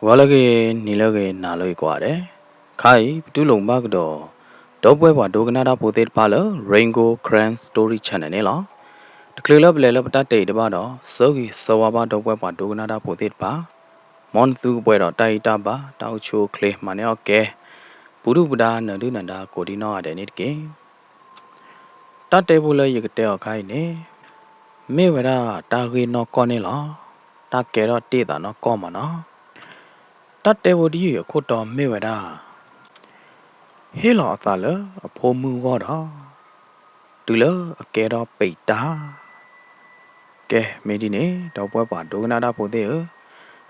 ဂီၤလၢအဂ့ၤ, နံၤလၢအဂ့ၤ, နၤလၢအဂ့ၤကိးဂၤဒဲး. ခဲအံၤ ပတူၢ်လိာ်ဘၣ်ကဒီး ဒီပုၢ်ဝဲၢ်ပှၤဒိကနၣ်တၢ်ဖိသ့ၣ်တဖၣ်လၢ Rain Gold Karen Story Channel န့ၣ်လီၤ. တချုးလၢပလဲၤလၢပတၢ်တဲအံၤတဘၣ်ဒီး ဆၢဂ့ၤဆၢဝါဘၣ်ဒီပုၢ်ဝဲၢ်ပှၤဒိကနၣ်တၢ်ဖိသ့ၣ်တဖၣ်, မ်နသုကပှဲၤဒီးတၢ်အံၣ်တၢ်ဘါ တၢ်အိၣ်ဆူၣ်အိၣ်ချ့ မၤန့ၢ်အီၣ်ကဲ ပူၤဒုၣ်ပူၤဒါနၢၤဒုၣ်နၢၤဒါကိးဒံနီၢ်ဂၤဒဲးန့ၣ်တက့ၢ်. တၢ်တဲဖိလၢယကတဲအီၤခါအံၤန့ၣ် မ့ၢ်ဝဲဒၣ်တၢ်ဂ့ၢ်နီၢ်ကီၢ်န့ၣ်လီၤ. တၢ်ကဲထီၣ်တ့ၢ်သးနီၢ်ကီၢ်မးနီၤ. တၢ်တဲဖိတယုၢ်အံၤအခိၣ်တီမ့ၢ်ဝဲဒၣ် ဟ့ၣ်လီၤအသးလၢအဖိမုၣ်အဂီၢ်ဒီး တုၤလၢအကဲထီၣ်ပံးတၢ် ကဲ မ့ၢ်ဒ်န့ၣ် ဒီပုၢ်ဝဲၢ်ပှၤဒိကနၣ်တၢ်ဖိသ့ၣ်ဧၢ,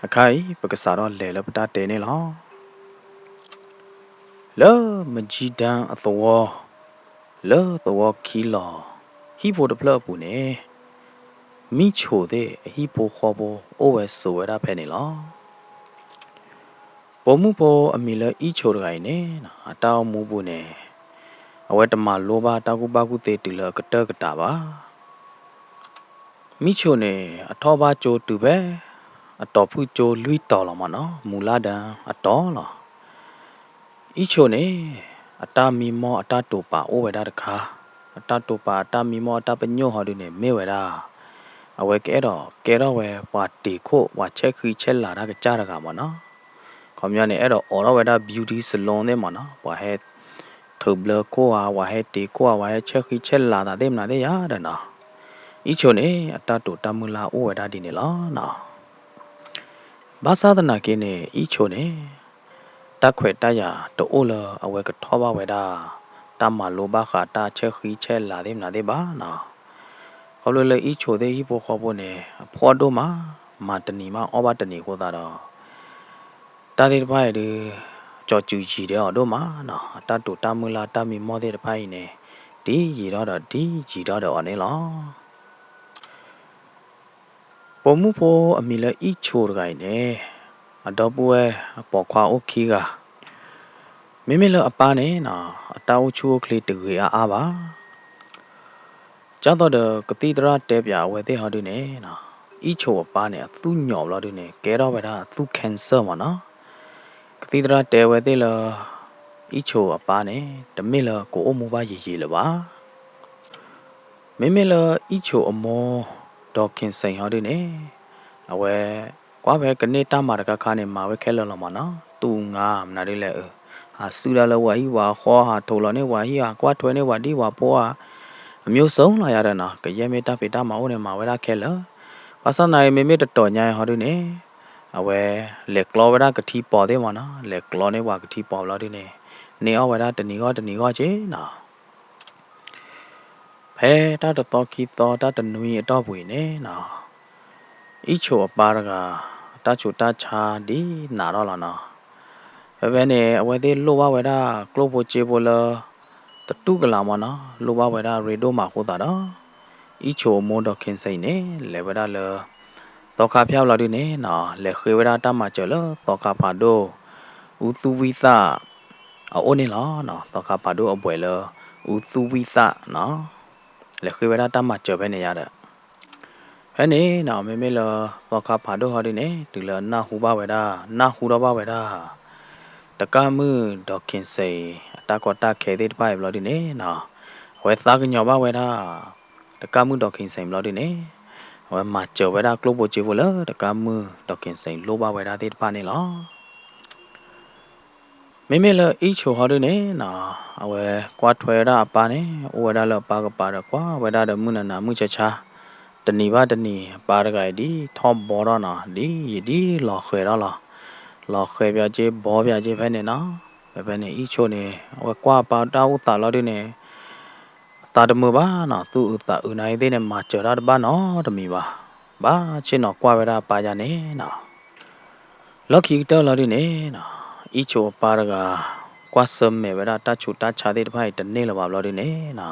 အခါအံၤ ပကစးထီၣ်လဲၤလၢပတၢ်တဲန့ၣ်လီၤ. လၢမကၠံဒၢအသဝီ, လၢသဝီခံလီၤ ဟံၣ်ဖိတဖျၢၣ်အပူၤန့ၣ် မံၣ်ဆိးသ့ၣ်အဟံၣ်ဖိဃီဖိအိၣ်ဝဲဆိးဝဲဒၣ်ဖဲန့ၣ်လီၤ. ပိာ်မုၣ်ဖိအမံၤလၢအံၣ်ဆိးတဂၤအံၤန့ၣ် အတၢ်အိၣ်မူပူၤန့ၣ် အဝဲတမၤလိဘၣ်တၢ်ကူၣ်ဘၣ်ကူၣ်သ့တုၤလၢအကတၢၢ်ကတၢၢ်ဘၣ်. မံၣ်ဆိးန့ၣ် အထီၣ်ဘၣ်ကၠိတုၤဖဲ အတီၤဖုၣ်ကၠိလွံၢ်တီၤလီၤမးနီၤ, မူၤလၢ်ဒၢအတီၤလီၤ. အံၣ်ဆိးန့ၣ် အတၢ်မံမီၢ်အတၢ်တိာ်ပာ်အိၣ်ဝဲဒၣ်တခါ, အတၢ်တိာ်ပာ်အတၢ်မံမီၢ်အတၢ်ပညိၣ်ဟီဒုန့ၣ် မ့ၢ်ဝဲဒၣ် အဝဲကအဲၣ်ဒိးကဲထီၣ်ဝဲပှၤတ့ၤခိၣ် ပှၤဆဲးဃံဆဲးလၤတၢ်ကစၢ်တဂၤမးနီၤ. ခီပညီန့ၣ် အဲၣ်ဒိးအိးထီၣ်ဝဲဒၣ် beauty salon သ့ၣ်မးနီၤ, ပှၤဟဲထုးဘျၢခိၣ်ဧါ, ပှၤဟဲတ့ၤခိၣ်ဧါ, ပှၤဟဲဆဲးဃံဆဲးလၤသးသ့ၣ်မနုၤသ့ၣ်ယါဒီးနီၤ. အံၣ်ဆိးန့ၣ် အတၢ်တိာ်တၢ်မုၢ်လၢ်အိၣ်ဝဲဒၣ်ဒ်န့ၣ်လီၤနီၤ. ဘၣ်ဆၣ်သနာ်က့န့ၣ် အံၣ်ဆိးန့ၣ် တၢ်ခွဲးတၢ်ယာ်တအိၣ်လၢအဝဲကထီၣ်ဘၣ်ဝဲဒၣ် တၢ်မၤလိဘၣ်ဃးတၢ်ဆဲးဃံဆဲးလၤသ့ၣ်မနုၤသ့ၣ်ဘၣ်နီၤ. ခီဖျိလၢအံၣ်ဆိးသ့ၣ်ဟံၣ်ဖိဃီဖိန့ၣ် အဖှီၣ်ဒိၣ်မး, မၤတနံၤမးအီၣ်ဘၣ်တနံၤအဃိသတးဒီး တၢ်သ့ၣ်တဖၣ်အံၤဒုး ကၠီၤစူၤယံၤဒဲးအီၤဒိၣ်မးနီၤ. အတၢ်တိာ်တၢ်မုၢ်လၢ်တၢ်မံမီၢ်သ့ၣ်တဖၣ်အံၤန့ၣ် ဒ်ယံၤထီၣ်ဒီးဒ်ယံၤထီၣ်ဒီးအီၤန့ၣ်လီၤ. ပိာ်မုၣ်ဖိအမံၤလၢအံၣ်ဆိးတဂၤအံၤန့ၣ် အဒီပုၢ်ဝဲၢ်အပိာ်ခွါအိၣ်ခံဂၤ, မ့မ့ၢ်လၢအပၢ်န့ၣ်နီၤ အတၢ်အိၣ်ဆူၣ်အိၣ်ချ့တဂ့ၤအါအါဘၣ်. ကၢ်သိးဒီးကသံၣ်သရၣ်တဲပၠးအဝဲသ့ၣ်ဟီဒုန့ၣ်နီၤ အံၣ်ဆိးအပၢ်န့ၣ် အသူၣ်ညိးဘျီဒုန့ၣ် ကဲထီၣ်ဝဲဒၣ်အသူၣ် cancer မးနီၤ. ကသံၣ်သရၣ်တဲဝဲသ့ၣ်လၢ အံၣ်ဆိးအပၢ်န့ၣ် တမ့ၢ်လၢကအိၣ်မူဘၣ်ယံာ်ယံာ်လၢၤဘၣ်. မ့မ့ၢ်လၢအံၣ်ဆိးအမိၢ် ဒီး ခင်စိန် ဟီဒုန့ၣ် အဝဲကွၢ်ဖဲကန့ၢ်တၢ်မၤတခါခါန့ၣ် မၤဝဲခဲလၢာ်လီၤမးနီၤ. တူၢ်ငါမနုၤဒ်လဲၣ်အၢ, ဟးစုဒၣ်လၢပှၤဟံၣ်ပှၤဃီ, ဟးထိးလီၤန့ၢ်ပှၤဟံၣ်ဧါ, ကွၢ်ထွဲန့ၢ်ပှၤဒံၣ်ပှၤဖိဧါ, အမျိုးစုံလီၤယၤဒီးနီၤ, ကယဲၢ်မ့ၢ်တၢ်ဖံးတၢ်မၤအိၣ်န့ၣ် မၤဝဲဒၣ်ခဲလၢာ်. ဘၣ်ဆၣ်သနာ်က့ မ့မ့ၢ်တတီၤညါအံၤဟီဒုန့ၣ် အဝဲလဲၤကျီဝဲဒၣ်ကထံပီၤသ့ၣ်မးနီၤ, လဲၤကျီန့ၢ်ပှၤကထံပီၤဘျီဒုန့ၣ် န့ၢ်အီၣ်ဝဲဒၣ်တနံၤဂီၢ်တနံၤဂီၢ်က့နီၤ. ဖဲတၢ်တသီခံသီ တၢ်တနွံအတီၢ်ပူၤအံၤန့ၣ်နီၤ, အံၣ်ဆိးအပၢ်တဂၤ တၢ်ဆူးတၢ်ဆါဒ်နးထီၣ်လီၤနီၤ. ဖဲဖဲန့ၣ် အဝဲသ့ၣ်လိၣ်ဘၣ်ဝဲဒၣ်ကျိၣ်ဖိစ့ဖိလၢ သတူၢ်ကလာ်မးနီၤ, လိၣ်ဘၣ်ဝဲဒၣ်ရ့ဒိၣ်မးအဃိသတးဒီး အံၣ်ဆိးအမိၢ်ဒီး ခင်စိန် န့ၣ် လဲၤဝဲဒၣ်လၢ သီခါဖၠၣ်ဘျီဒုန့ၣ်နီၤ, လဲၤဃ့ဝဲဒၣ်တၢ်မၤစၢၤလၢသီခါဖးဒိၣ် အူသူဝံသၣ် အအိၣ်န့ၣ်လီၤနီၤ. သီခါဖးဒိၣ်အဘှဲးလၢ အူသူဝံသၣ်နီၤ, လဲၤဃ့ဝဲဒၣ်တၢ်မၤစၢၤဖဲန့ၣ်ယါဒီး ဖဲန့ၣ်နီၤ မ့မ့ၢ်လၢသီခါဖးဒိၣ်ဟီဒုန့ၣ် တုၤလၢအနၢ်ဟူဘၣ်ဝဲဒၣ် နၢ်ဟူထီၣ်ဘၣ်ဝဲဒၣ် တကၢ်မုၣ်ဒီး ခင်စိန် အတၢ်ကီတၢ်ခဲသ့ၣ်တဖၣ်အံၤဘျီဒုန့ၣ်နီၤ, အဝဲသးကညီၤဘၣ်ဝဲဒၣ် တကၢ်မုၣ်ဒီး ခင်စိန် ဘျီဒုန့ၣ် အဝဲမၤစၢၤဝဲဒၣ်ကျိၣ်ဖိစ့ဖိလၢတကၢ်မုၣ်ဒီး ခင်စိန် လိၣ်ဘၣ်ဝဲဒၣ်သ့ၣ်တဖၣ်န့ၣ်လီၤ. မ့မ့ၢ်လၢအံၣ်ဆိးဟီဒုန့ၣ်နီၤ, အဝဲကွၢ်ထွဲဝဲဒၣ်အပၢ်န့ၣ် အိၣ်ဝဲဒၣ်လၢအပၢ်ကပၤဒီး ကွၢ်ဝဲဒၣ်ဒီးမုၢ်နၤနၤမုၢ်ဆါဆါ, တနံၤဘၣ်တနံၤ အပၢ်တဂၤအံၤဒ်ထီၣ်ဘီထီၣ်နီၤ, ဒ်ယံာ်ဒ်လီၤဃဲၤထီၣ်လီၤ. လီၤဃဲၤပၠးက့ ဘီပၠးက့ ဖဲန့ၣ်နီၤ. ဖဲဖဲန့ၣ် အံၣ်ဆိးန့ၣ် အဝဲကွၢ်အပၢ်တၢ်အိၣ်သးလီၤဒုန့ၣ် သးတမုာ်ဘၣ်နီၤ, သူၣ်အုးသးအုးနၤအံၤသ့ၣ်န့ၣ် မၤစၢၤတၢ်တဘၣ်နီတမံၤဘၣ်. ဘၣ်ဆ့ၣ်နီၤကွၢ်ဝဲဒၣ်အပၢ်ယါန့ၣ်နီၤ. လီၢ်ခံကတၢၢ်လီၤဒုန့ၣ်နီၤ, အံၣ်ဆိးအပၢ်တဂၤ ကွၢ်ဆၢၣ်မဲာ်ဝဲဒၣ်တၢ်ဆူးတၢ်ဆါသ့ၣ်တဖၣ်အံၤတန့ၢ်လၢၤဘၣ်ဘျီဒုန့ၣ်နီၤ,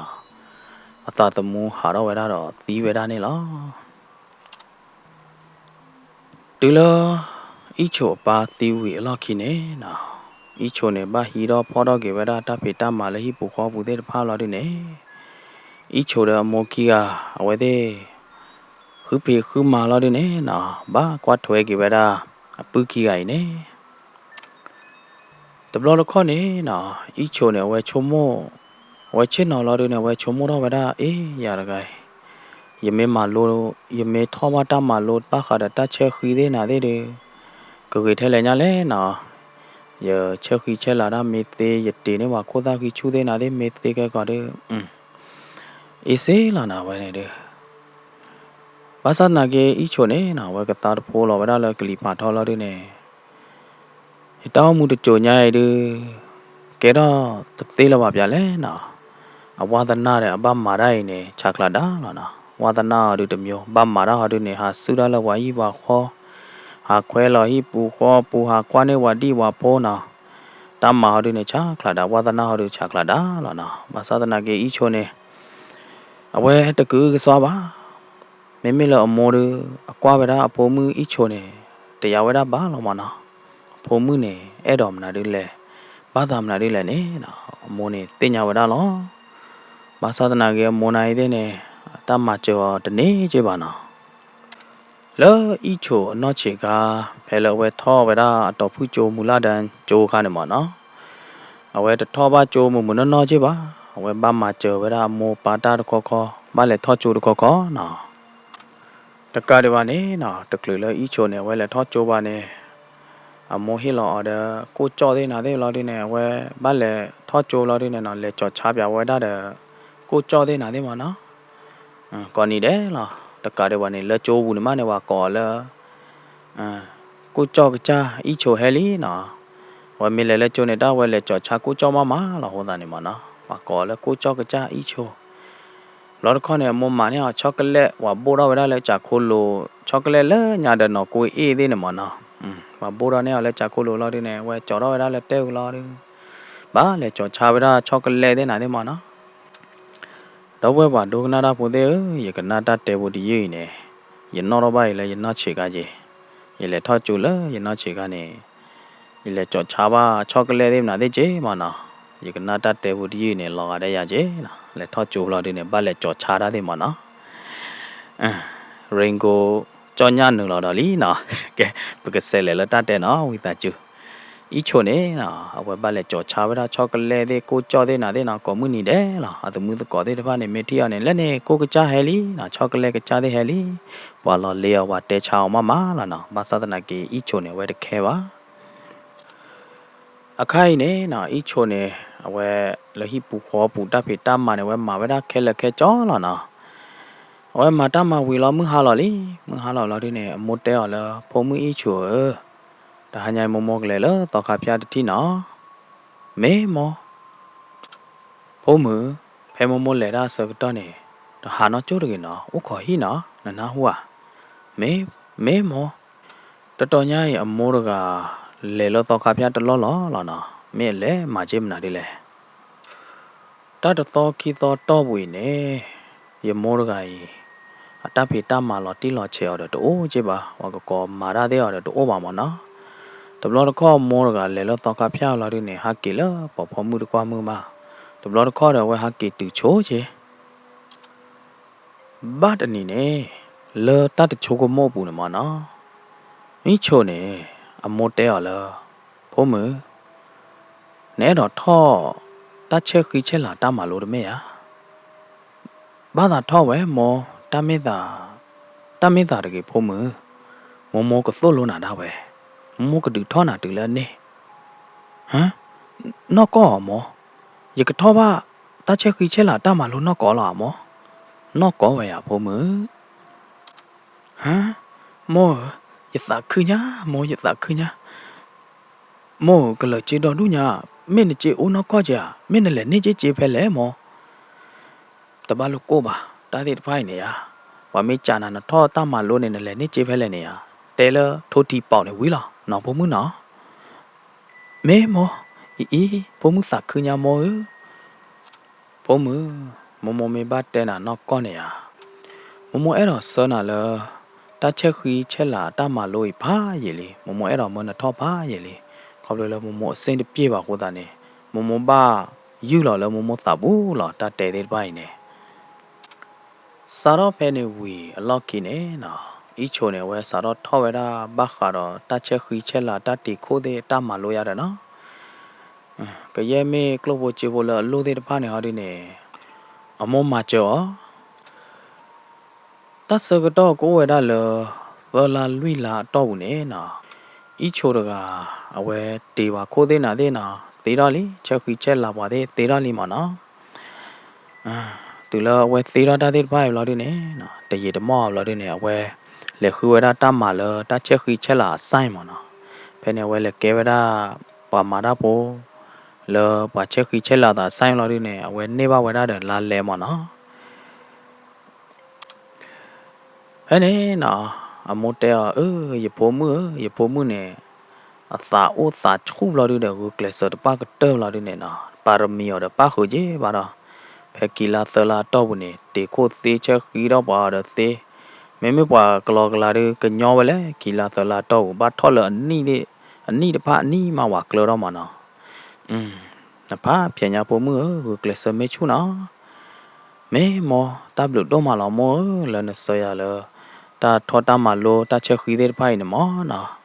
အသးသမူဟးထီၣ်ဝဲဒၣ်ဒီးသံဝဲဒၣ်န့ၣ်လီၤ. တုၤလၢ အံၣ်ဆိးအပၢ်သံဝံၤအလီၢ်ခံန့ၣ်နီၤ, အံၣ်ဆိးန့ၣ် ဘၣ်ဟံးထီၣ်ဖီၣ်ထီၣ်က့ၤဝဲဒၣ်တၢ်ဖံးတၢ်မၤလၢဟံၣ်ပူၤဃီပူၤသ့ၣ်တဖၣ်လီၤဒုန့ၣ်, အံၣ်ဆိးဒီးအမိၢ်ခံဂၤ အဝဲသ့ၣ် ဃုဖံးဃုမၤလီၤဒုန့ၣ်နီၤ, ဘၣ်ကွၢ်ထွဲက့ၤဝဲဒၣ် အပုၢ်ခံဂၤအံၤန့ၣ် တဘျီတခီၣ်န့ၣ်နီၤ အံၣ်ဆိးန့ၣ် အဝဲဆိကမိၣ်, အဝဲဆ့ၣ်နီၤလီၤဒုန့ၣ် အဝဲဆိကမိၣ်ထီၣ်ဝဲဒၣ် အ့ ယၤတဂၤအံၤ, ယမ့ၢ်မၤလိ, ယမ့ၢ်ထီၣ်ဘၣ်တၢ်မၤလိဘၣ်ဃးဒီးတၢ်ဆဲဃံသ့ၣ်နၤသ့ၣ်ဒီး ကဂ့ၤထဲလဲၣ်ညါလဲၣ်နီၤ, ယဆဲဃံဆဲလၤတၢ်မ့ၢ်သ့ ယတ့ၢ်န့ၢ်ပှၤခိၣ်သၣ်ဃံဆူၣ်သ့ၣ်နၤသ့ၣ်မ့ၢ်သ့ကဲကီးဒီး အ့စ့လီၤနၤဝဲန့ၣ်ဒီး ဘၣ်ဆၣ်သနာ်က့ အံၣ်ဆိးန့ၣ်နီၤ အဝဲကသါတဖိလီၤဝဲဒၣ်လၢကလံၤဖးထီလီၤဒုန့ၣ် ယတၢ်အိၣ်မူတစိၤညါအံၤဒု ကဲထီၣ်တသ့လၢၤဘၣ်ပၠးလဲၣ်နီၤ, အဝါသနၢ်ဒီးအဘၣ်မၤတၢ်အံၤန့ၣ် ဆးချးဒၣ်လီၤနီၤ, ဝါသနၢ်အီၤဒုတမျိုး ဘၣ်မၤတၢ်ဟီဒုန့ၣ် ဟးစုၣ်တၢ်လၢပှၤဟံၣ်ပှၤဃီ, ဟးခွဲးလီၤဟံၣ်ပူၤဃီပူၤ ဟးကွၢ်န့ၢ်ပှၤဒံၣ်ပှၤဖိနီၤ, တၢ်မၤဟီဒုန့ၣ် ဆးချးဒၣ် ဝါသနၢ်ဟီဒုဆးချးဒၣ်လီၤနီၤ, ဘၣ်ဆၣ်သနာ်က့ အံၣ်ဆိးန့ၣ် အဝဲတကအုကစွါဘၣ်, မ့မ့ၢ်လၢအမိၢ်ဒီး အကွၢ်ဝဲဒၣ်အဖိမုၣ်အံၣ်ဆိးန့ၣ် တယာ်ဝဲဒၣ်ဘၣ်လီၤမၢ်နီၤ, အဖိမုၣ်န့ၣ် အဲၣ်ဒိးမနုၤဒ်လဲၣ်, ဘၣ်သးမနုၤဒ်လဲၣ်န့ၣ်နီၤ အမိၢ်န့ၣ်သ့ၣ်ညါဝဲဒၣ်လီၤ, ဘၣ်ဆၣ်သနာ်က့အမိၢ်နၤအံၤသ့ၣ်န့ၣ် တၢ်မၤစၢၤအီၤတန့ၢ်က့ဘၣ်နီၤ လၢအံၣ်ဆိးအနီၢ်ဆံးခါ ဖဲလၢအဝဲထီၣ်ဝဲဒၣ်အတီၤဖုၣ်ကၠိမုၢ်လၢ်ဒၢကၠိခါန့ၣ်မၢ်နီၤ, အဝဲတထီၣ်ဘၣ်ကၠိမုၢ်မုၢ်နီၢ်နီၢ်က့ဘၣ်, အဝဲဘၣ်မၤစၢၤဝဲဒၣ်အမိၢ်ပၢ်တၢ်တခီခီ, ဘၣ်လဲၤထီၣ်ကၠိတခီခီနီၤ, တကးဒံးဘၣ်န့ၣ်နီၤ တချုးလၢအံၣ်ဆိးန့ၣ် အဝဲလဲၤထီၣ်ကၠိဘၣ်န့ၣ် အမိၢ်ဟ့ၣ်လီၤအီၤဒီး ကိၣ်ကၠီၣ်သ့ၣ်နၤသ့ၣ်လီၤဒုန့ၣ် အဝဲဘၣ်လဲၤထီၣ်ကၠိလီၤဒုန့ၣ်နီၤ လဲၤကၠီၤဆါပၠးဝဲဒၣ်ဒီး ကိၣ်ကၠီၣ်သ့ၣ်နၤသ့ၣ်မၢ်နီၤ ကိးနံၤဒဲးလီၤ. တကးဒံးဘၣ်န့ၣ် လၢကၠိပူၤန့ၣ်မးန့ၣ် ပှၤကိးအီၤလၢ ကိၣ်ကၠီၣ်ကစၢ်အံၣ်ဆိးဟဲလံနီၤ. အဝဲမ့ၢ်လဲၤလၢကၠိန့ၣ် တၢ်ဝဲလဲၤကၠီၤဆါကိၣ်ကၠီၣ်မးမးလီၤ. အဃိသတးန့ၣ်မၢ်နီၤ ပှၤကိးအီၤလၢကိၣ်ကၠီၣ်ကစၢ်အံၣ်ဆိး. ဘျီတခီၣ်န့ၣ် အမိၢ်မၤန့ၢ်အီၤ chocolate ပှၤဘိၣ်ထီၣ်ဝဲဒၣ်လၢကၠးခိၣ်လိၤ chocolate လၢညါဒီးနီၢ်ကိအ့ၣ်သ့ၣ်န့ၣ်မၢ်နီၤ. ပှၤဘိၣ်ထီၣ်န့ၢ်အီၤလၢကၠးခိၣ်လိၤလီၤဒုန့ၣ် အဝဲကၠီၤထီၣ်ဝဲဒၣ်လၢတဲအူလီၤဒု ဘၣ်လဲၤကၠီၤဆါဝဲဒၣ် chocolate သ့ၣ်နၤသ့ၣ်မၢ်နီၤ. ဒီပုၢ်ဝဲၢ်ပှၤဒိကနၣ်တၢ်ဖိသ့ၣ်ဧၢ, ယကနၣ်တၢ်တဲဖိတယုၢ်အံၤန့ၣ် ယနီၣ်ထီၣ်ဘၣ်အံၤလၢယနီၢ်ဆံးခါက့ၤ. ယလဲၤထီၣ်ကၠိလၢယနီၢ်ဆံးခါန့ၣ် ယလဲၤကၠီၤဆါဘၣ် chocolate သ့ၣ်မနုၤသ့ၣ်က့ၤမၢ်နီၤ. ယကနၣ်တၢ်တဲဖိတယုၢ်န့ၣ် လီၤဂာ်ဒဲးယၤက့ၤနီၤ. လဲၤထီၣ်ကၠိလီၤဒုန့ၣ် ဘၣ်လဲၤကၠီၤဆါတၢ်သ့ၣ်မၢ်နီၤ. Ringo ကၠီၣ်ညၣ်နုာ်လီၤဒီးလံနီၤ. ကဲ ပကစးလဲၤလၢတၢ်တဲနီၤ ဝံသးစူၤ. အံၣ်ဆိးန့ၣ်နီၤ အဝဲဘၣ်လဲၤကၠီၤဆါဝဲဒၣ် chocolate သ့ၣ် ကိၣ်ကၠီၣ်သ့ၣ်နၤသ့ၣ်နီၤ ကိးမုၢ်နံၤဒဲးလီၤ. အသမုသကိးသ့ၣ်တဖၣ်န့ၣ် မ့ၢ်ထံၣ်အီၤန့ၣ် လၢန့ၣ် ကိၣ်ကစၢ်ဟဲလံနီၤ chocolate ကစၢ်သ့ၣ်ဟဲလံ. ပှၤလီၤလ့အီၤ ပှၤတဲဆါအီၤမးမးလီၤနီၤ. ဘၣ်ဆၣ်သနာ်က့ အံၣ်ဆိးန့ၣ် အဝဲတခဲဘၣ်. အခါအံၤန့ၣ်နီၤ အံၣ်ဆိးန့ၣ် အဝဲလၢဟံၣ်ပူၤဃီပူၤ တၢ်ဖံးတၢ်မၤန့ၣ် အဝဲမၤဝဲဒၣ်ခဲလၢာ်ခဲဆ့လီၤနီၤ. အဝဲမၤတၢ်မၤဝံၤလီၤ မုၢ်ဟါလီၤလံ. မုၢ်ဟါလီၤလီၤဒုန့ၣ် အမိၢ်တဲအီၤလၢ ဖိမုၣ်အံၣ်ဆိးဧၢ, တဟါညါအံၤ မိၢ်မိၢ်ကလဲၤလၢသီခါဖၠၣ်တထံၣ်နီၤ. မ့ၢ်မိၢ် ဖိမုၣ်, ဖဲမိၢ်မိၢ်လဲၤတၢ်အဆၢကတီၢ်န့ၣ် တဟးနီၢ်ကၠိတဂ့ၤနီၤ, အိၣ်ခိးဟံၣ်နီၤ, နနၢ်ဟူဧါ. မ့ၢ်, မ့ၢ်မိၢ်. တတီၤညါအံၤ အမိၢ်တဂၤ လဲၤလၢသီခါဖၠၣ်တလီၢ်လီၢ်လီၤနီၤ, မ့ၢ်အလဲၤမၤက့ၤမနုၤဒ်လဲၣ်. တၢ်တသီခံသီတီၢ်ပူၤအံၤန့ၣ် ယမိၢ်တဂၤအံၤ အတၢ်ဖံးတၢ်မၤလီၤတံၢ်လီၤဆဲးအီၤဒီးတအိၣ်က့ဘၣ်, ပှၤကကိးမၤတၢ်သ့ၣ်အီၤဒီးတအိၣ်ဘၣ်မၢ်နီၤ. တဘျီတခီၣ် မိၢ်တဂၤလဲၤလၢသီခါဖၠၣ်လီၤဒုန့ၣ် ဟးက့ၤလၢပိာ်ဖိမုၣ်တကွၢ်မုၢ်ဘၣ်. တဘျီတခီၣ်ဒီး အဝဲဟးက့ၤတုၤဆိက့ၤ ဘၣ်တနံၤန့ၣ် လၢတၢ်တဆိကမိၣ်အပူၤန့ၣ်မၢ်နီၤ, အံၣ်ဆိးန့ၣ် အမိၢ်တဲအီၤလၢ ဖိမုၣ်, နအဲၣ်ဒိးထီၣ် တၢ်ဆဲဃံဆဲလၤတၢ်မၤလိတမ့ၢ်ဧါ. ဘၣ်သးထီၣ်ဝဲမိၢ်, တၢ်မ့ၢ်သး, တၢ်မ့ၢ်သးတဂ့ၤဖိမုၣ်, မိၢ်မိၢ်ကသိၣ်လိနၤဒၣ်ဝဲ, မိၢ်မိၢ်ကဒုးထီၣ်နၤတုၤလၢန့ၣ်. ဟၢ, နီၢ်ကီၢ်ဧါမိၢ်, ယကထီၣ်ဘၣ် တၢ်ဆဲဃံဆဲလၤတၢ်မၤလိနီၢ်ကီၢ်လီၤဧါမိၢ်. နီၢ်ကီၢ်ဝဲယၤဖိမုၣ်. ဟၢ, မိၢ်ဧၢ, ယသးခုညါ, မိၢ်ယသးခုညါ. မိၢ်ဧၢ, ကလၢာ်စ့ဒီဒူၣ်ညါ, မ့ၢ်နစ့အိၣ်နီၢ်ကီၢ်က့ၤဧါ, မ့ၢ်နလဲၤန့ၢ်က့ၤစ့ဖဲလဲၣ်မိၢ်. တဘၣ်လိာ်ကိၢ်ဘၣ်, တၢ်သ့ၣ်တဖၣ်အံၤန့ၣ်ဧါ, ပှၤမ့ၢ်စံးနၤနထီၣ်တၢ်မၤလိန့ၣ် နလဲၤန့ၢ်စ့ဖဲလဲၣ်န့ၣ်ဧါ, တဲလၢထိထံပီးန့ၣ်ဝံၤလီၤ နီၢ်ဖိမုၣ်နီၤ. မ့ၢ်မိၢ်, အံၤအံၤ ဖိမုၣ်သးခုညါမိၢ်ဧၢ. ဖိမုၣ်, မိၢ်မိၢ်မ့ၢ်ဘၣ်တဲနၤနီၢ်ကီၢ်န့ၣ်ဧါ, မိၢ်မိၢ်အဲၣ်ဒိးဆှၢနၤလၢ တၢ်ဆဲဃံဆဲလၤတၢ်မၤလိအံၤဖးယံာ်လံ, မိၢ်မိၢ်အဲၣ်ဒိးမၢနထီၣ်ဖးယံာ်လံ, ခီဖျိလၢမိၢ်မိၢ်အဆ့ၣ်တပျဲၢ်ဘၣ်အဃိသတးန့ၣ် မိၢ်မိၢ်ဘၣ်ယုၢ်လီၤလၢမိၢ်မိၢ်သးပူၤလီၤ တၢ်တဲသ့ၣ်တဖၣ်အံၤန့ၣ် စးထီၣ်ဖဲန့ၣ်ဝံၤအလီၢ်ခံန့ၣ်နီၤ, အံၣ်ဆိန့ၣ် အဝဲစးထီၣ်ထီၣ်ဝဲဒၣ်ဘၣ်ဃးဒီးတၢ်ဆဲဃံဆဲလၤတၢ်တ့ၢ်ခိၣ်သ့ၣ်တၢ်မၤလိယါဒီးနီၤ, ကယဲၢ်မ့ၢ်ကျိၣ်ဖိစ့ဖိလၢအလိၣ်သ့ၣ်တဖၣ်န့ၣ်ဟီဒုန့ၣ် အမိၢ်မၤစၢၤအီၤ တၢ်ဆၢကတီၢ်ကအိၣ်ဝဲဒၣ်လၢ သၢလါလွံၢ်လါအတီၢ်ပူၤန့ၣ်နီၤ, အံၣ်ဆိတဂၤ အဝဲတ့ပှၤခိၣ်သ့ၣ်နၤသ့ၣ်နီၤ သ့ထီၣ်လံ, ဆဲဃံဆဲလၤပှၤသ့ၣ်သ့ထီၣ်လံမၢ်နီၤ. တုၤလၢအဝဲသ့ထီၣ်တၢ်သ့ၣ်တဖၣ်အံၤဘျီဒုန့ၣ်နီၤ, တယံာ်တမီၢ်အဘျီဒုန့ၣ် အဝဲလဲၤဃုဝဲဒၣ်တၢ်မၤလၢတၢ်ဆဲဃံဆဲလၤအ sign မၢ်နီၤ. ဖဲန့ၣ်အဝဲလဲၤကဲဝဲဒၣ် ပှၤမၤတၢ်ဖိ လၢပှၤဆဲဃံဆဲလၤသးအ sign ဘျီဒုန့ၣ် အဝဲန့ၢ်ဘၣ်ဝဲဒၣ်ဒီးလါလဲမၢ်နီၤ. ဖဲန့ၣ်နီၤ, အမိၢ်တဲအီၤ, အၢ ယဖိမုၣ်ဧၢ, ယဖိမုၣ်န့ၣ် အသးအိၣ်သးဆူၣ်ဘျီဒုဒီး ဂုာ်ကျဲးစၢးတပၣ်ကတၢၢ်ဘျီဒုန့ၣ်နီၤ, ပါရမီၤအီၤဒီးပၣ်ဃုာ်က့ၤဘၣ်ဒီး, ဖဲခံလါသၢလါအတီၢ်ပူၤန့ၣ် တ့ခိၣ်သ့ ဆဲဃံထီၣ်ပှၤအီၤဒီးသ့, မ့မ့ၢ်ပှၤကလီကလီဒု ကညီဝဲလဲၣ်, ခံလါသၢလါအတီၢ်ပူၤ ဘၣ်ထီၣ်လၢအနံၣ်တဖၣ်အနံၣ်မး ပှၤကျၢၤထီၣ်မၢ်နီၤ. နဖးဖျဲးညါဖိမုၣ်ဧၢ, ဂုာ်ကျဲးစၢးမ့ၢ်ဆူၣ်နီၤ. မ့ၢ်မိၢ်, တၢ်ဘျုးဒိၣ်မးလီၤမိၢ်ဧၢ, လၢနဆှၢယၤလၢ တၢ်ထီၣ်တၢ်မၤလိ တၢ်ဆဲဃံသ့ၣ်တဖၣ်အံၤန့ၣ်မၢ်နီၤ.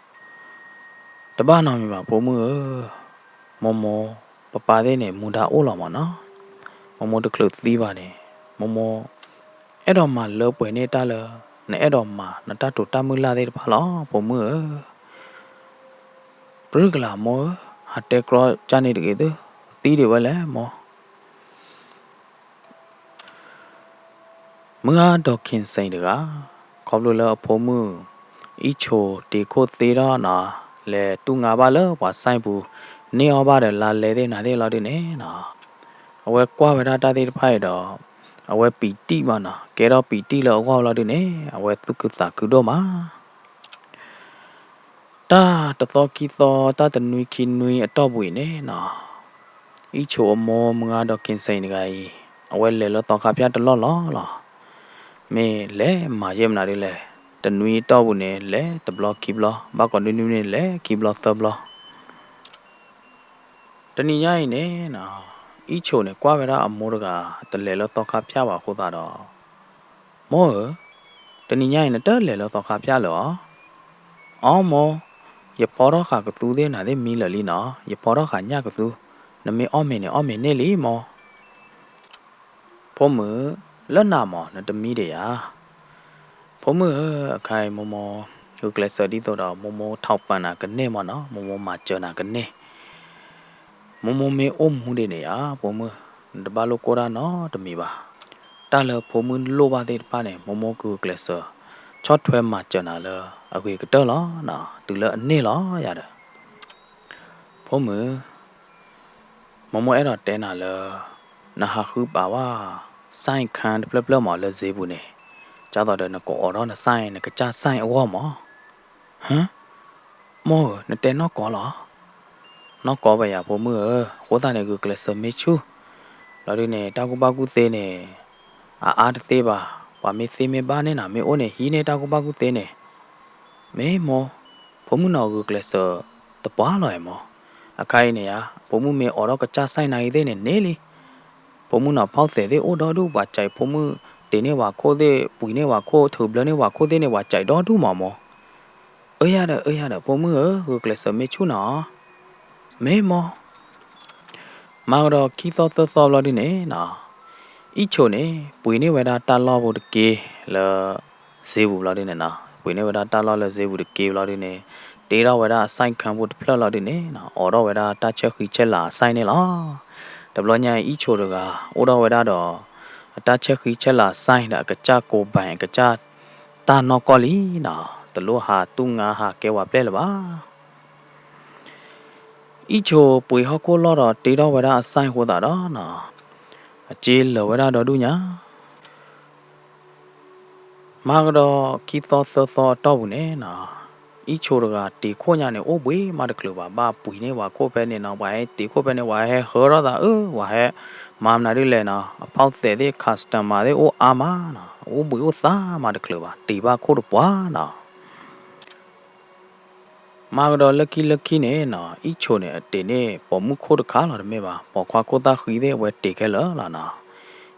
တဘၣ်နီတမံၤဘၣ်ဖိမုၣ်ဧၢ, မိၢ်မိၢ်ပၢ်ပၢ်သ့ၣ်န့ၣ် မူဒါအိၣ်လီၤမၢ်နီၤ. မိၢ်မိၢ်တချုးသံဘၣ်န့ၣ် မိၢ်မိၢ် အဲၣ်ဒိးမၤလၢပှဲၤန့ၢ်တၢ်လၢ နအဲၣ်ဒိးမၤနတၢ်တိာ်တၢ်မုၢ်လၢ်သ့ၣ်တဖၣ်လီၤ ဖိမုၣ်ဧၢ. ပြုၢ်ကလာ်မိၢ်ဧၢ, ဟးတဲကြီကၢ်န့ၣ်တဂ့ၤသု, သံဒံးဝဲလဲၣ်မိၢ်. မုၢ်ဂၤဒီး King Saint တဂၤ ခီဖျိလၢအဖိမုၣ် အံၣ်ဆိတ့ခိၣ်သ့ထီၣ်နီၤ, လဲၤတူၢ်ငါဘၣ်လၢပှၤ sign ပူၤ န့ၢ်အီၣ်ဘၣ်ဒီးလါလဲသ့ၣ်နၤသ့ၣ်လီၤဒုန့ၣ်နီၤ, အဝဲကွၢ်ဝဲဒၣ်တၢ်သ့ၣ်တဖၣ်အံၤဒီး အဝဲပံာ်တံၢ်မၢ်နီၤ, ကဲထီၣ်ပံာ်တံၢ်လၢအဂီၢ်လီၤဒုန့ၣ် အဝဲသူၣ်ခုသးခုဒိၣ်မး. တၢ်တသီခံသီ တၢ်တနွံခံနွံအတီၢ်ပူၤအံၤန့ၣ်နီၤ, အံၣ်ဆိအမိၢ် မုၢ်ဂၤဒီး King Saint တဂၤအံၤ အဝဲလဲၤလၢသီခါဖၠၣ်တလီၢ်လီၢ်လီၤ. မ့ၢ်လဲၤမၤယဲၢ်မနုၤဒ်လဲၣ်, တနွံအတီၢ်ပူၤန့ၣ် လဲၤတဘျီခံဘျီ, ဘၣ်ကိးနွံနွံန့ၣ် လဲၤခံဘျီသၢဘျီ. တနံၤညါအံၤန့ၣ်နီၤ, အံၣ်ဆိန့ၣ် ကွၢ်ဝဲဒၣ်အမိၢ်တဂၤ တလဲၤလၢသီခါဖၠၣ်ဘၣ်အဃိသတးဒီး, မိၢ်ဧၢ, တနံၤညါအံၤ နတလဲၤလၢသီခါဖၠၣ်လၢၤအီၤ. အီမိၢ်, ယဖီထီၣ်ဃာ်ကသူသ့ၣ်နၤသ့ၣ်မံလၢာ်လံနီၤ, ယဖီထီၣ်ဃာ်ညၣ်ကသူ, နမ့ၢ်အီၣ်မ့ၤန့ၣ် အီၣ်မ့ၤန့ၢ်လံမိၢ်. ဖိမုၣ်, လၢနၤမၢ် နတမံဒံးဧါ. ဖိမုၣ်ဧၢ, အခါအံၤမိၢ်မိၢ် ဂုာ်ကျဲးစၢးဒ်သိးဒီး မိၢ်မိၢ်ထီၣ်ပၢၢ်နၤကန့ၢ်မၢ်နီၤ, မိၢ်မိၢ်မၤစၢၤနၤကန့ၢ်. မိၢ်မိၢ်မ့ၢ်အိၣ်မူဒံးန့ၣ်ဧါ ဖိမုၣ်, နတဘၣ်လိၣ်ကိၢ်တၢ်နီတမံၤဘၣ်. တၢ်လၢဖိမုၣ်လိၣ်ဘၣ်သ့ၣ်တဖၣ်န့ၣ် မိၢ်မိၢ်ကဂုာ်ကျဲးစၢး ဆီၣ်ထွဲမၤစၢၤနၤလၢအဂ့ၤကတၢၢ်လီၤနီၤ, တုၤလၢအန့ၢ်လီၤယၤဒီး ဖိမုၣ်, မိၢ်မိၢ်အဲၣ်ဒိးတဲနၤလၢ နဟးဃုပာ်ဝဲ sign ခန်းတဖျၢၣ်ဖျၢၣ်မၢ် လၢဈေးပူၤန့ၣ်, ဒ်သိးဒီးနကအိးထီၣ်န sign နကစၢ် sign အဂီၢ်မၢ်. ဟါ, မိၢ်ဧၢ, နတဲနီၢ်ကီၢ်လီၤ. နီၢ်ကီၢ်ဘၣ်ယၤဖိမုၣ်ဧၢ, အဃိသတးန့ၣ် ဂုာ်ကျဲးစၢးမ့ၢ်ဆူၣ်. လီၤဒုန့ၣ် တၢ်ကူၣ်ဘၣ်ကူၣ်သ့န့ၣ် အအါတသ့ဘၣ်, ပှၤမ့ၢ်သ့မ့ၢ်ဘၣ်န့ၣ်နီၤ မ့ၢ်အိၣ်န့ၣ် ဟံးန့ၢ်တၢ်ကူၣ်ဘၣ်ကူၣ်သ့န့ၣ် မ့ၢ်မိၢ်, ဖိမုၣ်နီၤ ဂုာ်ကျဲးစၢးတပှၢ်လီၤအဲၣ်မိၢ်. အခါအံၤန့ၣ်ဧါ, ဖိမုၣ်မ့ၢ်အိးထီၣ်ကစၢ် sign နၤဂ့ၤသ့ၣ်န့ၣ် န့ၢ်လံ. ဖိမုၣ်နီၤ ဖီၣ်သဲးသ့ၣ်အိၣ်ဒီဒူၣ်, ပှၤစံးဖိမုၣ်တ့ၢ်န့ၢ်ပှၤခိၣ်သ့ၣ်, ပှ့ၤန့ၢ်ပှၤခိၣ်, ထုးဘျၢန့ၢ်ပှၤခိၣ်သ့ၣ်န့ၣ် ပှၤစံးဒီဒူၣ်မၢ်မိၢ်. အၢယၤဒီး အၢယၤဒီး ဖိမုၣ်ဧၢ, ဂုာ်ကျဲးစၢးမ့ၢ်ဆူၣ်နီၤ. မ့ၢ်မိၢ်. မၤကဒီးခံသီသၢသီဘျီဒုန့ၣ်နီၤ, အံၣ်ဆိန့ၣ် ပှ့ၤန့ၢ်ဝဲဒၣ်တၢ်လီၢ်ဖိတက့ၢ်လၢ ဈေးပူၤဘျီဒုန့ၣ်နီၤ, ပှ့ၤန့ၢ်ဝဲဒၣ်တၢ်လီၢ်လၢဈေးပူၤတက့ၢ်ဘျီဒုန့ၣ်, တ့ထီၣ်ဝဲဒၣ်အ sign ခန်းဖိတဖျၢၣ်လီၤဒုန့ၣ်နီၤ, အိးထီၣ်ဝဲဒၣ်တၢ်ဆဲဃံဆဲလၤအ sign န့ၣ်လီၤ. တဘျီညါအံၤ အံၣ်ဆိတဂၤ အိၣ်ထီၣ်ဝဲဒၣ်ဒီး အတၢ်ဆဲဃံဆဲလၤအ sign ဒီးအကစၢ်ကိးဘၣ် အကစၢ်တၢ်နီၢ်ကီၢ်လံနီၤ, တလိၣ်ဟးတူၢ်ငါဟးကဲဝဲပျဲၢ်လၢၤဘၣ်. အံၣ်ဆိပှ့ၤဟီၣ်ခိၣ်လီၢ်ဒီးတ့ထီၣ်ဝဲဒၣ်အ sign အဃိသတးဒီးနီၤ, အစ့လၢာ်ဝဲဒၣ်ဒီဒူၣ်ညါ. မၤကဒီးခံသီသၢသီအတီၢ်ပူၤန့ၣ်နီၤ, အံၣ်ဆိတဂၤတ့ၤခိၣ်ညါန့ၣ် အိၣ်ဘှံးမးတချုးဘၣ်, ဘၣ်ပှ့ၤန့ၢ်ပှၤခိၣ်ဖဲန့ၣ်နီၤ, ပှၤဟဲတ့ၤခိၣ်ဖဲန့ၣ် ပှၤဟဲဟၢထီၣ်သးအၢ, ပှၤဟဲမၤမနုၤဒ်လဲၣ်နီၤ, အဖီၣ်သဲးသ့ၣ် customer သ့ၣ်အိၣ်အါမးနီၤ, အိၣ်ဘှံးအိၣ်သါမးတချုးဘၣ်, တ့ၤဘၣ်ခိၣ်တပှၢ်နီၤ. မၤကဒီးလၢခံလၢခံန့ၣ်နီၤ, အံၣ်ဆိန့ၣ် အတ့ၤန့ၢ်ပိာ်မုၣ်ခိၣ်တခါလီၤတမ့ၢ်ဘၣ်, ပိာ်ခွါခိၣ်သၣ်ဃံသ့ၣ် အဝဲတ့ၤခဲလၢာ်လီၤနီၤ.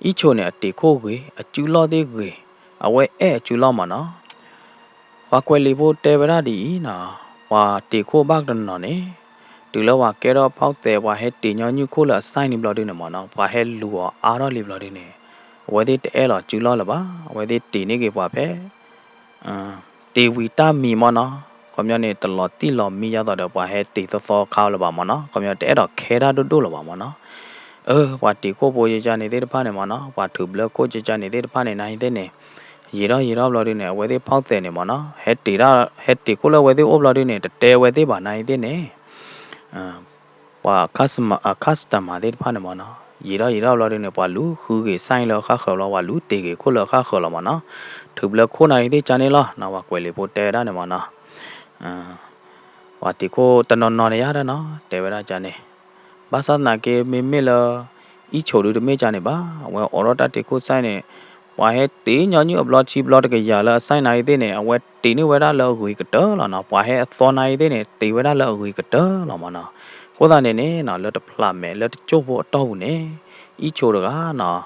အံၣ်ဆိန့ၣ် အတ့ၤခိၣ်ဂ့ၤ, အစုလီၢ်သ့ၣ်ဂ့ၤ, အဝဲအဲၣ်အစုလီၢ်မးနီၤ. ပှၤကွဲးလံာ်ဖိတဲဝဲဒၣ်ဒ်အံၤနီၤ, ပှၤတ့ၤခိၣ်ဘၣ်တနီၤန့ၣ် တုၤလၢပှၤကဲထီၣ်ဖီၣ်သဲး ပှၤဟဲတ့ၢ်ညီနုၢ်ခိၣ်လၢအ sign န့ၣ်ဘျီဒုန့ၣ်မ့ၢ်နီၤ, ပှၤဟဲလူၤအီၤအါထီၣ်လံဘျီဒုန့ၣ်, အဝဲသ့ၣ်တအဲၣ်လီၤစုလီၢ်လၢၤဘၣ်. အဝဲသ့ၣ်တ့ၢ်န့ၢ်က့ၤပှၤဖဲ တ့ၢ်ဝံၤတၢ်မံၤမ့ၢ်နီၤ, ခီပညီန့ၣ် တလီၤတံၢ်လီၤမံယါသိးဒီး ပှၤဟဲတ့ၢ်သီသီခါလၢၤဘၣ်မ့ၢ်နီၤ, ခီပညီတအဲၣ်ဒိးခဲတၢ်ဒိၣ်ဒိၣ်လၢၤဘၣ်မ့ၢ်နီၤ. အၢ ပှၤတ့ၢ်ခိၣ်ဖိကကန့ၣ်သ့ၣ်တဖၣ်န့ၣ်မ့ၢ်နီၤ, ပှၤထုးဘျၢခိၣ်ကကန့ၣ်သ့ၣ်တဖၣ်န့ၣ် နဟံသ့ၣ်န့ၣ်, ယံာ်ထီၣ်ယံာ်ထီၣ်ဘျီဒုန့ၣ် အဝဲသ့ၣ်ဖီၣ်သဲးန့ၣ်မ့ၢ်နီၤ, ဟဲတ့ၢ်ဒၣ် ဟဲတ့ၢ်ခိၣ်လၢအဝဲသ့ၣ်အိၣ်ဘျီဒုန့ၣ် တတဲဝဲသ့ၣ်ဘၣ်နဟံသ့ၣ်န့ၣ် ပှၤ customer သ့ၣ်တဖၣ်န့ၣ်မ့ၢ်နီၤ, ယံာ်ထီၣ်ယံာ်ထီၣ်ဘျီဒုန့ၣ် ပှၤလူၤဃုက့ၤ sign လၢအဃၣ်ဃၢၤလီၤ, ပှၤလူၤတ့ၢ်က့ၤခိၣ်လၢအဃၣ်ဃၢၤလီၤမ့ၢ်နီၤ, ထုးဘျၢခိၣ်နဟံသ့ၣ်ကန့ၣ်လီၤနီၤ, ပှၤကွဲးလံာ်ဖိတဲဝဲဒၣ်န့ၣ်မ့ၢ်နီၤ, ပှၤတ့ၢ်ခိၣ်တနီၤနီၤန့ၣ်ယါဒီးနီၤ တဲဝဲဒၣ်ကန့ၣ်, ဘၣ်ဆၣ်သနာ်က့ မ့မ့ၢ်လၢ အံးဆိးဒုတမ့ၢ်ကန့ၣ်ဘၣ်, အဝဲအိးထီၣ်တၢ်တ့ၢ်ခိၣ် sign န့ၣ်, ပှၤဟဲတ့ၢ်ညီနုၢ်အဘျီဆံဘျီတကယၤလၢအ sign နဟံသ့ၣ်န့ၣ် အဝဲတ့ၢ်န့ၢ်ဝဲဒၣ်လၢအဂ့ၤကတၢၢ်လီၤနီၤ, ပှၤဟဲအသီနဟံသ့ၣ်န့ၣ် တ့ၢ်ဝဲဒၣ်လၢအဂ့ၤကတၢၢ်လီၤမ့ၢ်နီၤ. အဃိသတးန့ၣ်န့ၣ်နီၤ လၢတဖျးမဲာ်လၢတကၠိၢ်ဖိအတီၢ်ပူၤန့ၣ်, အံးဆိးတဂၤနီၤ,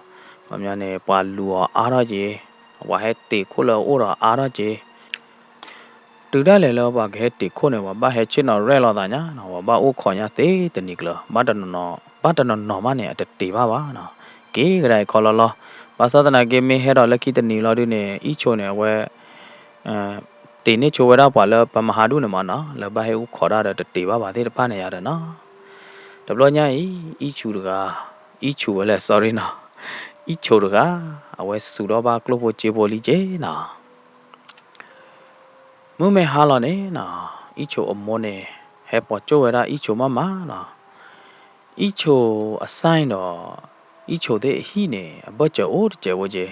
ခီပညီန့ၣ် ပှၤလူၤအီၤအါထီၣ်က့ၤ, ပှၤဟဲတ့ၢ်ခိၣ်လၢအအိၣ်ဒီးအါထီၣ်က့ၤ တုၤဒၣ်လဲာ်လၢပှၤကဟဲတ့ၢ်ခိၣ်န့ၣ် ပှၤဘၣ်ဟဲဆ့ၣ်နီၤရဲၣ်လိာ်သးညါနီၤ, ပှၤဘၣ်အိၣ်ခိးညါသ့တနံၤကျၢၤ, ဘၣ်တနီၤနီၤမးန့ၣ် အတတ့ၢ်ဘၣ်ဘၣ်နီၤ, က့ၤကဒါအံၤခီလီၤလီၤ. ဘၣ်ဆၣ်သနာ်က့ မ့ၢ်ဟဲဒီးလၢခံတနံၤလီၤဒုန့ၣ် အံးဆိးန့ၣ် အဝဲ တ့ၢ်န့ၢ်ဆိဝဲဒၣ်ပှၤလၢပမၤဟးဒူၣ်န့ၣ်မ့ၢ်နီၤ, လၢဘၣ်ဟဲအူခိးတၢ်ဒီးတတ့ၢ်ဘၣ်ဘၣ်သ့ၣ်တဖၣ်န့ၣ်ယါဒီးနီၤ. တဘျီညါအံၤ အံးဆိးတဂၤ, အံးဆိးဝဲလဲၣ် sorry နီၤ, အံးဆိးတဂၤ အဝဲစူးထီၣ်ဘၣ်ကျိၣ်ဖိစ့ဖိလံက့ၤနီၤ. မုၢ်မ့ၢ်ဟါလီၤန့ၣ်နီၤ, အံးဆိးအမိၢ်န့ၣ် ဟဲပိာ်ကၠိၣ်ဝဲဒၣ်အံးဆိးမးမးနီၤ. အံးဆိးအ sign ဒီး အံးဆိးသ့ၣ်အဟံၣ်န့ၣ် အဘၢၣ်စၢၤအိၣ်တစဲးဖိက့ၤ.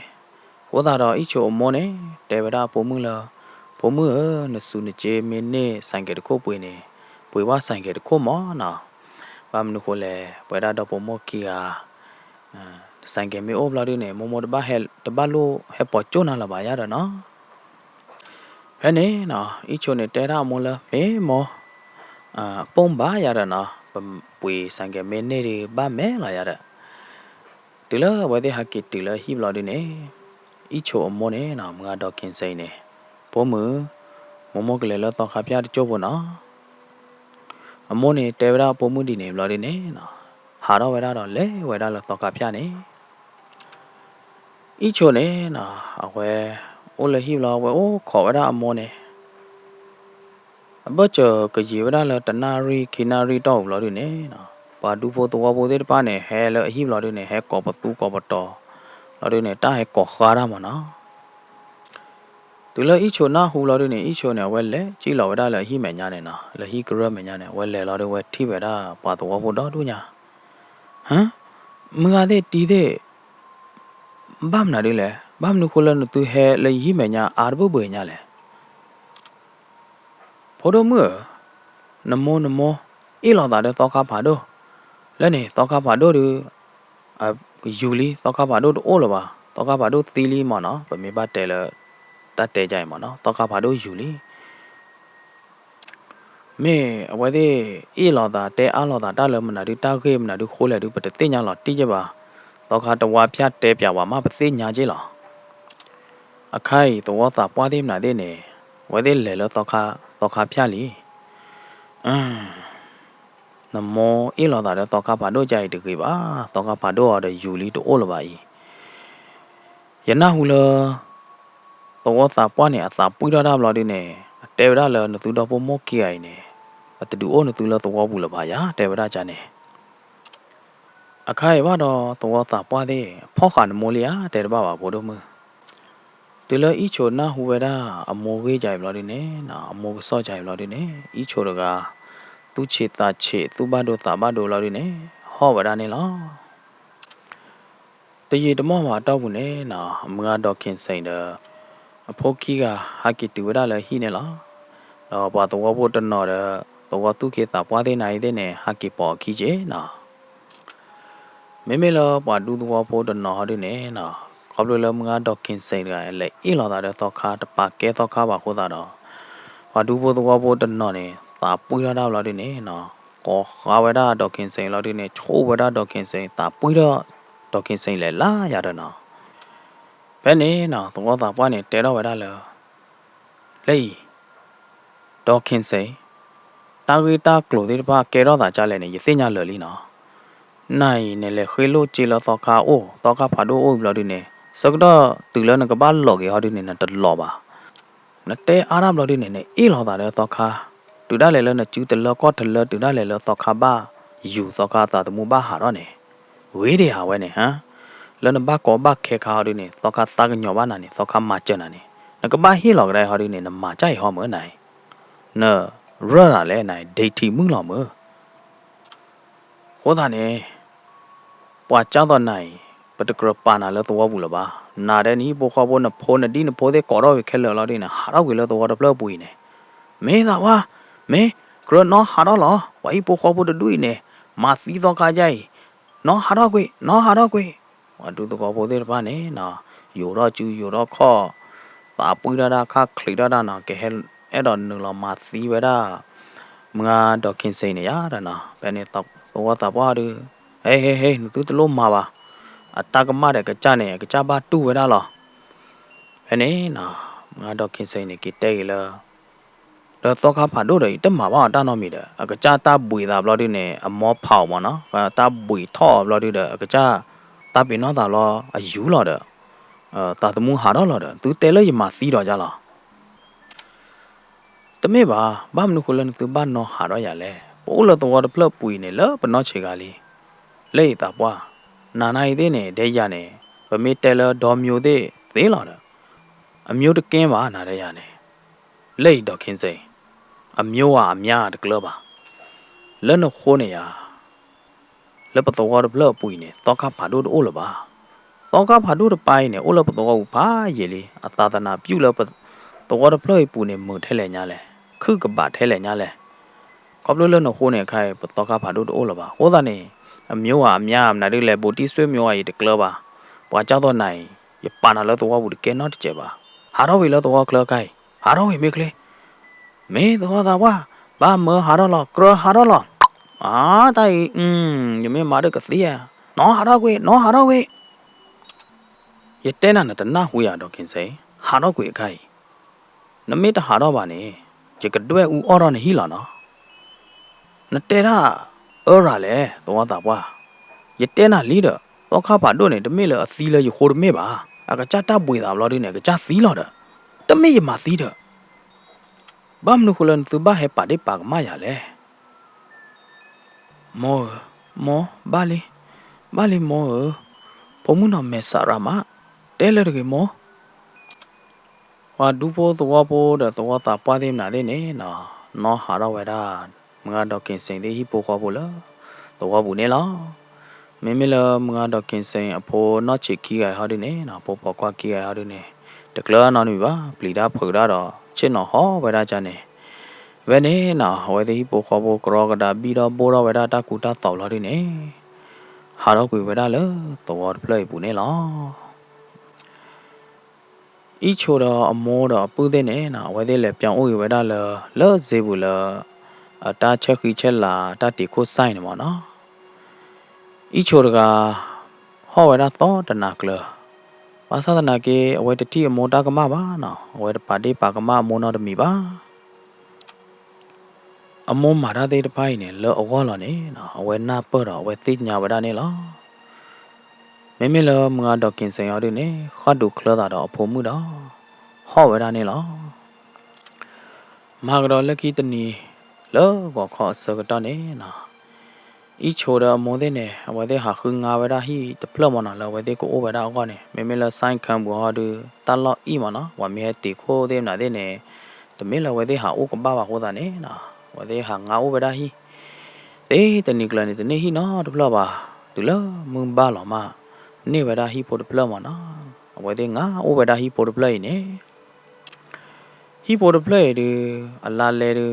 အဃိသတးဒီး အံးဆိးအမိၢ်န့ၣ် တဲဝဲဒၣ်အဖိမုၣ်လၢ, ဖိမုၣ်ဧၢ, နစူးနစ့မ့ၢ်န့ၢ် ဆိုင်ကယ် တခိၣ်ပှ့ၤန့ၣ်, ပှ့ၤဘၣ် ဆိုင်ကယ် တခိၣ်မးနီၤ. ဘၣ်မနုၤဃိလဲၣ်, ပဝဲဒၣ်ဒီဖိမိၢ်ခံဂၤ ဆိုင်ကယ် မ့ၢ်အိၣ်ဘျီဒုန့ၣ် မိၢ်မိၢ်တဘၣ်ဟဲ, တဘၣ်လိၣ်ဟဲပိာ်ကၠိၣ်နၤလၢၤဘၣ်ယါဒီးနီၤ. ဖဲန့ၣ်နီၤ အံးဆိးန့ၣ်တဲဒၣ်အမိၢ်လၢ မ့ၢ်မိၢ်, ပိၢ်ဘၣ်ယါဒီးနီၤ, ပပှ့ၤ ဆိုင်ကယ် မ့ၢ်န့ၢ်ဒုးဘၣ်မဲာ်လီၤယါဒီး. တုၤလၢအဝဲသ့ၣ်ဟးက့ၤတုၤလၢဟံၣ်ဘျီဒုန့ၣ်, အံးဆိးအမိၢ်န့ၣ်နီၤ မုၢ်ဂၤဒီး ခင်စိန် န့ၣ်, ဖိမုၣ်, မိၢ်မိၢ်ကလဲၤလၢသီခါဖၠၣ်တကၠိၢ်ဖိနီၤ. အမိၢ်န့ၣ်တဲဝဲဒၣ်အဖိမုၣ်ဒ်န့ၣ်ဘျီဒုန့ၣ်နီၤ, ဟးထီၣ်ဝဲဒၣ်ဒီးလဲၤဝဲဒၣ်လၢသီခါဖၠၣ်န့ၣ် အံးဆိးန့ၣ်နီၤ အဝဲအိၣ်လၢဟံၣ်ဘျီ အဝဲအိၣ်ခိးဝဲဒၣ်အမိၢ်န့ၣ်, အဘၢၣ်စၢၤကယံာ်ဝဲဒၣ်လၢတနၣ်ရံၣ်ခံနၣ်ရံၣ်တီၢ်ပူၤဘျီဒုန့ၣ်နီၤ, ပှၤဒူဖိသဝီဖိသ့ၣ်တဖၣ်န့ၣ် ဟဲလၢအဟံၣ်ဘျီဒုန့ၣ် ဟဲကိးပသူကိးပတီၤ, ဘျီဒုန့ၣ် တၢ်ဟဲကိးဃါတၢ်မးနီၤ. တုၤလၢအံးဆိးနၢ်ဟူဘျီဒုန့ၣ် အံးဆိးန့ၣ် အဝဲလဲၤစံၣ်လီၤဝဲဒၣ်လၢအဟံၣ်မဲာ်ညါန့ၣ်နီၤ, လၢဟံၣ်ကရၢၢ်မဲာ်ညါန့ၣ် အဝဲလဲၤလီၤဒု အဝဲထံၣ်ဝဲဒၣ်ပှၤသဝီဖိဒီဒူၣ်ညါ, ဟၢ, မုၢ်ဂၤသ့ၣ်တံၤသ့ၣ် ဘၣ်မနုၤဒုလဲၣ်, ဘၣ်မနုၤဃိလၢနသုဟဲလၢယဟံၣ်မဲာ်ညါအါတဘၣ်ဘၣ်ညါလဲၣ်. ဖိဒိၣ်မုၣ်ဧၢ, နမိၢ်နမိၢ် အ့ၣ်လိာ်သးဒီးသီခါဖးဒိၣ်, လၢန့ၣ် သီခါဖးဒိၣ်ဒုး ယူၤလံ, သီခါဖးဒိၣ်တအိၣ်လၢၤဘၣ်, သီခါဖးဒိၣ်သံလံမးနီၤ, ပမ့ၢ်ဘၣ်တဲလၢ တၢ်တဲဒ်အံၤမးနီၤ, သီခါဖးဒိၣ်ယူၤလံ. မ့ၢ်အဝဲသ့ၣ်အ့ၣ်လိာ်သး တဲအါလိာ်သးတၢ်လၢမနုၤဒုး တၢ်ဂ့ၢ်မနုၤဒုးဃိလဲၣ်ဒုး ပတသ့ၣ်ညါလီၤတံၢ်က့ဘၣ်. သီခါတဝါဖၠၣ်တဲပၠးဝဲမး ပသ့ၣ်ညါက့လီၤ. အခါအံၤ သဝီသးပှၢ်သ့ၣ်မနုၤသ့ၣ်န့ၣ် အဝဲသ့ၣ်လဲၤလၢသီခါဖၠၣ်လံ. နမိၢ်အ့ၣ်လိာ်သးဒီးသီခါဖးဒိၣ်ကါအံၤတဂ့ၤဘၣ်, သီခါဖးဒိၣ်အီၤဒီးယူၤလံတအိၣ်လၢၤဘၣ်အံၤ. ယနၢ်ဟူလၢ သဝီသးပှၢ်န့ၣ် အသးပှံၢ်ထီၣ်တၢ်ဘျီဒုန့ၣ် အတဲဝဲဒၣ်လၢနသုဒီဖိမိၢ်ခံဂၤအံၤန့ၣ် ပတဒုးအိၣ်နသုလၢသဝီပူၤလၢၤဘၣ်ယၤ တဲဝဲဒၣ်ကန့ၣ်. အခါအံၤဘၣ်ဒီးသဝီသးပှၢ်သ့ၣ် ဖီၣ်ဃာ်နမိၢ်လံဧါ တဲတဘၣ်ဘၣ်ဖိဒိၣ်မုၣ်. တုၤလၢအံၣ်ဆိးနၢ်ဟူဝဲဒၣ်အမိၢ်ဂ့ၢ်ကါအံၤဘျီဒုန့ၣ် အမိၢ်ကစီၣ်ကါအံၤဘျီဒုန့ၣ် အံၣ်ဆိးတဂၤ သူၣ်ဆံးသးဆံး သူၣ်ဘၣ်ဒိသးဘၣ်ဒိဘျီဒုန့ၣ် ဟီၣ်ဝဲဒၣ်န့ၣ်လီၤ. တယံာ်တမီၢ်ဘၣ်အတီၢ်ပူၤန့ၣ် အမုၢ်ဂၤဒီး ခင်စိန် ဒီး အဖိခံဂၤဟးက့ၤတုၤဝဲဒၣ်လၢဟံၣ်န့ၣ်လီၤ. ဒီးပှၤသဝီဖိတနီၤဒီး သဝီသူၣ်က့သးပှၢ်သ့ၣ်နၤအံၤသ့ၣ်န့ၣ် ဟးက့ၤပိာ်အခံက့နီၤ. မ့မ့ၢ်လၢပှၤဒူသဝီဖိတနီၤဟီဒုန့ၣ် ခီဖျိလၢမုၢ်ဂၤဒီး ခင်စိန် တဂၤ လဲၤအ့ၣ်လိာ်သးဒီးသီခါတပာ်ကဲသီခါဘၣ်အဃိသတးဒီး ပှၤဒူဖိသဝီဖိတနီၤန့ၣ် သးပှံၢ်ထီၣ်တၢ်ဘျီဒုန့ၣ် ကိးဃါဝဲဒၣ်ဒီး ခင်စိန် လီၤဒုန့ၣ် ဆိၣ်ဝဲဒၣ်ဒီး ခင်စိန် သးပှံၢ်ထီၣ်ဒီး ခင်စိန် လဲၤလၢယၤဒီးနီၤ. ဖဲန့ၣ်နီၤ သဝီသးပှၢ်န့ၣ် တဲထီၣ်ဝဲဒၣ်လၢ လၢအံၤ ဒီး ခင်စိန် တၢ် တၢ်ဂ့ၢ်တၢ်ကျိၤသ့ၣ်တဖၣ်ကဲထီၣ်သးဒ်လဲၣ်န့ၣ် ယသ့ၣ်ညါလၢာ်လံနီၤ. နၤအံၤ နလဲၤဃ့လိၣ်စ့လၢသီခါအိၣ် သီခါဖးဒိၣ်အိၣ်ဘျီဒုန့ၣ် ဆၢကတီၢ်တုၤလၢနကဘၣ်လီၤက့ၤဟီဒုန့ၣ် နတလီၤဘၣ်. နတဲအါတၢ်ဘျီဒုန့ၣ် နအ့ၣ်လိာ်သးဒီးသီခါ, တုၤဒၣ်လဲာ်လၢနစုတလၢကီၢ်တလၢ တုၤဒၣ်လဲာ်လၢသီခါဘၣ်ယူၤ သီခါသးသမူဘၣ်ဟးထီၣ်န့ၣ် ဂ့ၤဒံးဧါဝဲန့ၣ်, လၢနဘၣ်ကီဘၣ်ခဲခါဟီဒုန့ၣ် သီခါသးကညီၤဘၣ်နၤန့ၣ် သီခါမၤစၢၤနၤန့ၣ် နကဘၣ်ဟ့ၣ်လီၤကဒါအံၤဟီဒုန့ၣ် နမၤကၢ်အံၤဟီမ့ၢ်နၤအံၤ, နရၢၢ်တၢ်လဲၣ်နၤအံၤ ဒ့ထံမုၣ်လီၤမ့ၢ် အဃိသတးန့ၣ် ပှၤကၢ်သိးနၤအံၤ ပတကြၢးပာ်နၤလၢသဝီပူၤလၢၤဘၣ်. နၤဒီးနဟံၣ်ဖိဃီဖိ နဖိနဒံၣ်နဖိသ့ၣ်ကိးထီၣ်က့ၤခဲလၢာ်လီၤဒုန့ၣ် ဟးထီၣ်ကွံာ်လၢသဝီတဖျၢၣ်အပူၤအံၤန့ၣ်, မ့ၢ်သးပှၢ်, မ့ၢ်ကြၢးနီၢ်ဟးထီၣ်လီၤ. ပှၤဟံၣ်ဖိဃီဖိတဒူၣ်အံၤန့ၣ် မၤသံသီခါဒ်အံၤ, နီၢ်ဟးထီၣ်ကွံာ်, နီၢ်ဟးထီၣ်ကွံာ်. ပှၤဒူသဝီဖိသ့ၣ်တဖၣ်န့ၣ် ယိၤထီၣ်စုယိၤထီၣ်ခီၣ်, သးပှံၢ်ထီၣ်တၢ် ခါချံးထီၣ်တၢ်နီၤ ကဟဲအဲၣ်ဒိးနုာ်လီၤမၤသံဝဲဒၣ် မုၢ်ဂၤဒီး King Sing န့ၣ်ယါဒီးနီၤ. ဖဲန့ၣ်သဝီသးပှၢ်ဒု, ဟ့ဟ့ဟ့ နသုတလိၣ်မၤဘၣ်, အတၢ်ကမၣ်ဒီးကစၢ်န့ၣ် အကစၢ်ဘၣ်တူၢ်ဝဲဒၣ်လီၤ. ဖဲန့ၣ်နီၤ မုၢ်ဂၤဒီး King Sing န့ၣ် က့ၤတဲက့ၤလၢ ဒီးသီခါဖးဒိၣ်ဒီး ယတမၤဘၣ်အီၤတၢ်နီတမံၤဒီး အကစၢ်တၢ်ဘှံးသးဘျီဒုန့ၣ် အမိၢ်ဖးအီၤမ့ၢ်နီၤ, တၢ်ဘှံးထီၣ်အီၤဘျီဒုဒီး အကစၢ်တၢ်ပ့ၤနီၣ်သးလီၤအယူၤလီၤဒီး သးသမူဟးထီၣ်လီၤဒီး သုတဲလၢယမၤသံဒီးယါလီၤ. တမ့ၢ်ဘၣ်, ဘၣ်မနုၤဃိလၢနသုဘၣ်နီၢ်ဟးထီၣ်ယၤလဲၣ်. ပအိၣ်လၢသဝီတဖျၢၣ်ပူၤအံၤန့ၣ် လၢပနီၢ်ဆံးဂၤလံ. လၢအံၤသးပှၢ်, နၤနၤအံၤသ့ၣ်န့ၣ် ဒဲယၤန့ၣ် ပမ့ၢ်တဲလၢဒီမျိုးသ့ၣ်သ့လီၤဒီး အမျိုးတကဲဘၣ် နၤဒီးယၤန့ၣ်, လၢအံၤဒီး King Sing, အမျိုးဧါအများတကျၢၤဘၣ်. လၢနဃိန့ၣ်ယါ လၢပသဝီတဖျၢၣ်အပူၤအံၤန့ၣ် သီခါဖးဒိၣ်တအိၣ်လၢၤဘၣ်. သီခါဖးဒိၣ်တပၤအံၤန့ၣ် အိၣ်လၢပသဝီပူၤဖးယံာ်လံ. အသးသနၤပျုၢ်လၢပသဝီတဖျၢၣ်အံၤပူၤန့ၣ် မုာ်ထဲလဲၣ်ညါလဲၣ်, ခုၣ်ကဘၣ်ထဲလဲၣ်ညါလဲၣ်, ခီဖျိလၢနဃိန့ၣ်အခါအံၤ ပသီခါဖးဒိၣ်တအိၣ်လၢၤဘၣ်. အဃိသတးန့ၣ် အမျိုးဧါအများ မနုၤဒုလဲၣ် ဘိးတံၢ်စွ့မျိုးဧါ ယတကျၢၤဘၣ်. ပှၤကၢ်သိးနၤအံၤ ယပာ်နၤလၢသဝီပူၤတကဲနီတစဲးဘၣ်. ဟးထီၣ်ကွံာ်လၢသဝီချၢအခါအံၤ, ဟးထီၣ်ကွံာ်မ့ၢ်ချ့, မ့ၢ်သဝီသးပှၢ်, ဘၣ်မၢဟးထီၣ်လီၤ, ကြၢးဟးထီၣ်လီၤ. အါ တၢ်အံၤ ယမ့ၢ်မၤဒုးကသံဧါ, နီၢ်ဟးထီၣ်ကွံာ်, နီၢ်ဟးထီၣ်ကွံာ်. ယတဲနၤ နတနၢ်ဟူယၤဒီး King Sing, ဟးထီၣ်ကွံာ်အခါအံၤ, နမ့ၢ်တဟးထီၣ်ဘၣ်န့ၣ် ယကဒွဲၣ်အူအီၣ်ထီၣ်နဟံၣ်လီၤနီၤ. နတဲတၢ်အၢရၤလဲၣ် သဝီသးပှၢ်, ယတဲနၤလံဒီး သီခါဖးဒိၣ်န့ၣ် တမ့ၢ်လၢအသံလၢယဃိတမ့ၢ်ဘၣ်. အကစၢ်တၢ်ဘှံးသးဘျီဒုန့ၣ် အကစၢ်သံလီၤဒီး တမ့ၢ်ယမၤသံဒီး ဘၣ်မနုၤဃိလၢနသုဘၣ်ဟဲပာ်ဒ့ၣ်ပာ်ကမၣ်ယၤလဲၣ်. မိၢ်ဧၢ, မိၢ်, ဘၣ်လံ, ဘၣ်လံမိၢ်ဧၢ, ဖိမုၣ်နီၢ်မဲာ်ဆှးရၤမး, တဲလၢတဂ့ၤမိၢ်. ပှၤဒူဖိသဝီဖိဒီးသဝီသးပှၢ်သ့ၣ်မနုၤသ့ၣ်န့ၣ်နီၤ, နီၢ်ဟးထီၣ်ဝဲဒၣ် မုၢ်ဂၤဒီး King Sing သ့ၣ်ဟံၣ်ဖိဃီဖိလၢသဝီပူၤန့ၣ်လီၤ. မ့မ့ၢ်လၢမုၢ်ဂၤဒီး King Sing အဖိနီၢ်ဆံးခံဂၤအံၤဟီဒုန့ၣ်နီၤ, ဖိပိာ်ခွါခံဂၤအံၤဟီဒုန့ၣ် တကျၢၤနီတမံၤဘၣ်, ပျံၤတၢ်ဖုးတၢ်ဒီး ဆ့ၣ်နီၤဟီၣ်ဝဲဒၣ်ကန့ၣ်, ဝဲန့ၣ်နီၤ အဝဲသ့ၣ်ဟံၣ်ဖိဃီဖိကရီကဒါဘံၣ်ထီၣ်ဘိၣ်ထီၣ်ဝဲဒၣ်တၢ်ကူတၢ်သိးလီၤဒုန့ၣ် ဟးထီၣ်ကွံာ်ဝဲဒၣ်လၢသဝီတဖျၢၣ်အံၤပူၤန့ၣ်လီၤ. အံၣ်ဆိဒီးအမိၢ်ဒီးအပုၢ်သ့ၣ်န့ၣ်နီၤ, အဝဲသ့ၣ်လဲၤပၠီအိၣ်ဂ့ၤဝဲဒၣ်လၢ လၢစ့ပူၤလၢ အတၢ်ဆဲးဃံဆဲးလၤ တၢ်တ့ၤခိၣ်စဲန့ၣ်မ့ၢ်နီၤ. အံၣ်ဆိတဂၤ ဟီၣ်ဝဲဒၣ်သီတနၤကျၢၤ, ဘၣ်ဆၣ်သနာ်က့ အဝဲတထံၣ်အမိၢ်တၢ်ကမၣ်ဘၣ်နီၤ, အဝဲတပာ်ဒ့ၣ်ပာ်ကမၣ်အမိၢ်နီတမံၤဘၣ်. အမိၢ်မၤတၢ်သ့ၣ်တဖၣ်အံၤန့ၣ် လၢအဂီၢ်လီၤန့ၣ်နီၤ, အဝဲနၢ်ပၢၢ်ဒီးအဝဲသ့ၣ်ညါဝဲဒၣ်န့ၣ်လီၤ. မ့မ့ၢ်လၢမုၢ်ဂၤဒီး က့ၤစ့ၣ်အီၤဒုန့ၣ် ဃၣ်ဒိးချၢသးဒီးအဖိမုၣ်ဒီး ဟီၣ်ဝဲဒၣ်န့ၣ်လီၤ. မၤကဒီးလၢခံတနံၤ လၢဂီၤခီအဆၢကတီၢ်န့ၣ်နီၤ, အံၣ်ဆိဒီးအမိၢ်သ့ၣ်န့ၣ် အဝဲသ့ၣ်ဟးဃုငါဝဲဒၣ်ဟံၣ်တဖျၢၣ်မ့ၢ်နီၤ, လၢအဝဲသ့ၣ်ကအိၣ်ဝဲဒၣ်အဂီၢ်န့ၣ်, မ့မ့ၢ်လၢ စဲၣ်ခၢၣ်ပူၤဟီဒု တၢ်လီၢ်အံၣ်မ့ၢ်နီၤ, ပှၤမ့ၢ်ဟဲတ့ၤခိၣ်သ့ၣ်မနုၤသ့ၣ်န့ၣ်, တမ့ၢ်လၢအဝဲသ့ၣ်ဟးအိၣ်ကဘၣ်ဘၣ်အဃိသတးန့ၣ်နီၤ, အဝဲသ့ၣ်ဟးငါအိၣ်ဝဲဒၣ်ဟံၣ် သ့တနံၤကျၢၤန့ၣ် တန့ၢ်ဟံၣ်နီတဖျၢၣ်ဘၣ်, တုၤလၢမုၢ်ဘၣ်လီၤမး န့ၢ်ဝဲဒၣ်ဟံၣ်ဖိတဖျၢၣ်မ့ၢ်နီၤ, အဝဲသ့ၣ်ငါအိၣ်ဝဲဒၣ်ဟံၣ်ဖိတဖျၢၣ်အံၤန့ၣ် ဟံၣ်ဖိတဖျၢၣ်အံၤဒု အလါလဲဒု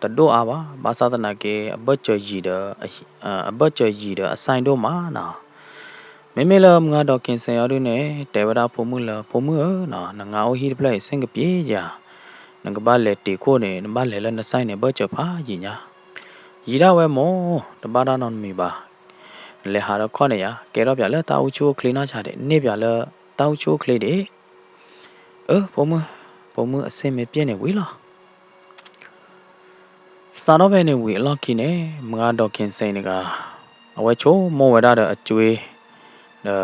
တဒိၣ်အါဘၣ်, ဘၣ်ဆၣ်သနာ်က့ အဘၢၣ်စၢၤယံၤဒီး အဘၢၣ်စၢၤယံၤဒီးအစဲၣ်ဒိၣ်မးနီၤ. မ့မ့ၢ်လၢမုၢ်ဂၤဒီး က့ၤစ့ၣ်အီၤဒုန့ၣ် တဲဝဲဒၣ်ဖိမုၣ်လၢ ဖိမုၣ်ဧၢနီၤ, နငါအိၣ်ဟံၣ်တဖျၢၣ်အံၤ စ့ၢ်ကပျ့ယၤ, နကဘၣ်လဲၤတ့ၤခိၣ်န့ၣ် နဘၣ်လဲၤလၢနစဲၣ်န့ၣ် ဘၢၣ်စၢၤဖးယံၤညါ, ယံၤဒၣ်ဝဲမိၢ်, တဘၣ်တၢ်နီတမံၤဘၣ်, နလဲၤဟးဒီးခီၣ်န့ၣ်ယါ, ကဲထီၣ်ပၠးလၢတၢ်အိၣ်ဆူၣ်အိၣ်ချ့နီၢ်ဆါဒံး, န့ၢ်ပၠးလၢတၢ်အိၣ်ဆူၣ်အိၣ်ချ့ဒံး, အၢ ဖိမုၣ်, ဖိမုၣ်အစ့ၣ်မ့ၢ်ပျ့န့ၣ်ဝံၤလီၤ. စးထီၣ်ဖဲန့ၣ်ဝံၤအလီၢ်ခံန့ၣ် မုၢ်ဂၤဒီး King Sing တဂၤ အဝဲဆိကမိၣ်ဝဲဒၣ်ဒီးအကၠွ့ ဒီး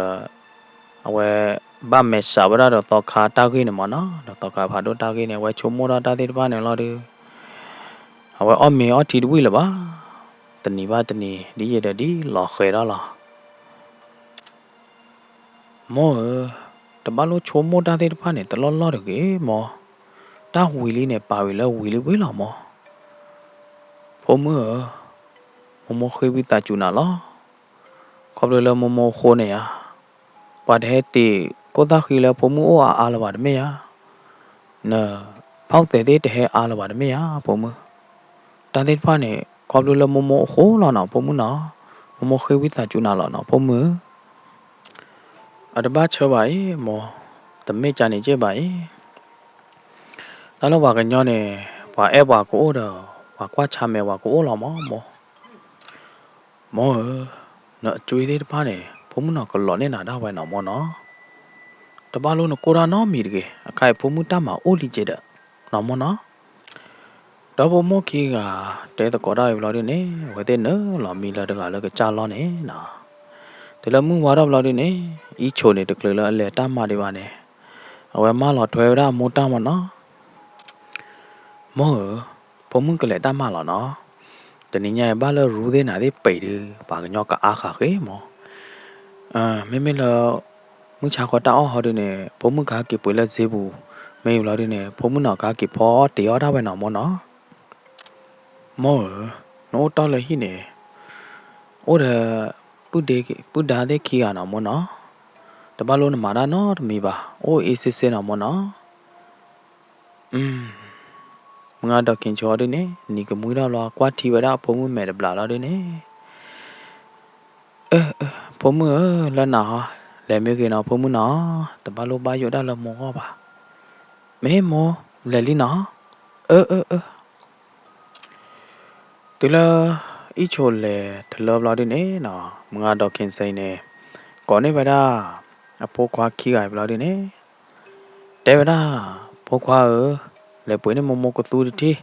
အဝဲဘၣ်မဲာ်ဆှးဝဲဒၣ်ဒီးသီခါတၢ်ဂ့ၢ်န့ၣ်မၢ်နီၤ, ဒီးသီခါဖးဒိၣ်တၢ်ဂ့ၢ်န့ၣ် အဝဲဆိကမိၣ်ထီၣ်တၢ်သ့ၣ်တဖၣ်န့ၣ်လီၤဒုး အဝဲအီၣ်မ့ၤအီထံတဝံၣ်လၢၤဘၣ်, တနံၤဘၣ်တနံၤ ဒ်ယံာ်ဒီးဒ်လီၤဃဲၤထီၣ်လီၤ. မိၢ်ဧၢ, တဘၣ်လိၣ်ဆိကမိၣ်တၢ်သ့ၣ်တဖၣ်န့ၣ် တလီၢ်လီၢ်တဂ့ၤမိၢ်, တၢ်ဝံၤလံန့ၣ် ပာ်ဝံၤလၢဝံၤလံဝံၤလီၤမိၢ်. ဖိမုၣ်ဧၢ, မိၢ်မိၢ်ဃ့ဝံသးစူၤနၤလီၤ. ခီဖျိလၢမိၢ်မိၢ်အဃိန့ၣ်ဧါ, ပှၤတဟဲတ့ၢ်ကိၣ်သၣ်ဃံလၢဖိမုၣ်အိၣ်အါအါလၢၤဘၣ်တမ့ၢ်ဧါ, န ဖီၣ်သဲးသ့ၣ်တဟဲအါလၢၤဘၣ်တမ့ၢ်ဧါ ဖိမုၣ်. တၢ်သ့ၣ်တဖၣ်န့ၣ် ခီဖျိလၢမိၢ်မိၢ်အဃိလီၤနီၤ ဖိမုၣ်နီၤ, မိၢ်မိၢ်ဃ့ဝံသးစူၤနၤလီၤနီၤ ဖိမုၣ်. အတဘၣ်ဆၢဘၣ်အံၤမိၢ်, တမ့ၢ်ကန့ၣ်က့ၢ်ဘၣ်အံၤ, တၢ်လၢပှၤကညီန့ၣ် ပှၤအဲၣ်ပှၤကအိၣ်ဒီး ပှၤကွၢ်ဆါမဲာ်ပှၤကအိၣ်လီၤမၢ်မိၢ်. မိၢ်ဧၢ, နအကၠွ့သ့ၣ်တဖၣ်န့ၣ် ဖိမုၣ်နီၤကလီးန့ၢ်နၤဒၣ်ဝဲနီၤမိၢ်နီၤ, တဘၣ်လိၣ်နကိၢ်တၢ်နီတမံၤတဂ့ၤ, အခါအံၤဖိမုၣ်တၢ်မၤအိၣ်လံကဲဒီး နီၤမိၢ်နီၤ. ဒီဖိမိၢ်ခံဂၤ တဲသကိးတၢ်အံၤဘျီဒုန့ၣ် အဝဲသ့ၣ်နုာ်လီၤမံလၢတဂၤလၢကစၢ်လီၢ်န့ၣ်နီၤ, တုၤလၢမုၢ်ဝါထီၣ်ဘျီဒုန့ၣ် အံၣ်ဆိးန့ၣ်တချုးလၢအလဲၤတၢ်မၤဒံးဘၣ်န့ၣ် အဝဲမၢလီၤထွဲဝဲဒၣ်အမိၢ်တၢ်မၢ်နီၤ. မိၢ်ဧၢ, ဖိမုၣ်ကလဲၤတၢ်မၤလီၤနီၤ, တနံၤညါအံၤဘၣ်လၢရူသ့ၣ်နၤသ့ၣ်ပံးဒုး ပှၤကညီကအါဃာ်ဃ့မိၢ်. မ့မ့ၢ်လၢ မုၢ်ဆါခီတၢ်အီၣ်ဟီဒုန့ၣ် ဖိမုၣ်ကဟဲက့ၤပှ့ၤလၢစ့ပူၤ, မ့ၢ်ဘျီဒုန့ၣ် ဖိမုၣ်နီၤကဟဲက့ၤဖီတ့ၤအီၣ်ဒၣ်ဝဲနီၤမိၢ်နီၤ. မိၢ်ဧၢ, နအိၣ်တီၢ်လၢဟံၣ်န့ၣ် အိၣ်ဒီး ပုၢ်ဒါသ့ၣ်ခံဂၤနီၤမိၢ်နီၤ, တဘၣ်လိၣ်နမၤတၢ်နီတမံၤဘၣ်, အိၣ်အ့စ့စ့နီၤမိၢ်နီၤ. မုၢ်ဂၤဒီး King Sing ဒုန့ၣ် နံၤကမှံထီၣ်ဘျီ ကွၢ်ထံဝဲဒၣ်အဖိမုၣ်မဲာ်တဘျီလီၤဒုန့ၣ် အၢ အၢ ဖိမုၣ်ဧၢ, လၢနၤဟီ, လဲၤမ့ၢ်ဂ့ၤနီၤ ဖိမုၣ်နီၤ, တဘၣ်လိၣ်ဘၣ်ယိၣ်ဒၣ်လၢမိၢ်ဂီၢ်ဘၣ်. မ့ၢ်မိၢ်, လဲၤလံနီၤ, အၢ အၢ အၢ. တုၤလၢ အံၣ်ဆိးလဲၤတလၢဘျီဒုန့ၣ်နီၤ, မုၢ်ဂၤဒီး King Sing န့ၣ် ကိးန့ၢ်ဝဲဒၣ် အဖိခွါခံဂၤအံၤဘျီဒုန့ၣ် တဲဝဲဒၣ်, ဖိခွါဧၢ, လဲၤပှ့ၤန့ၢ်မိၢ်မိၢ်ကသူတထံၣ်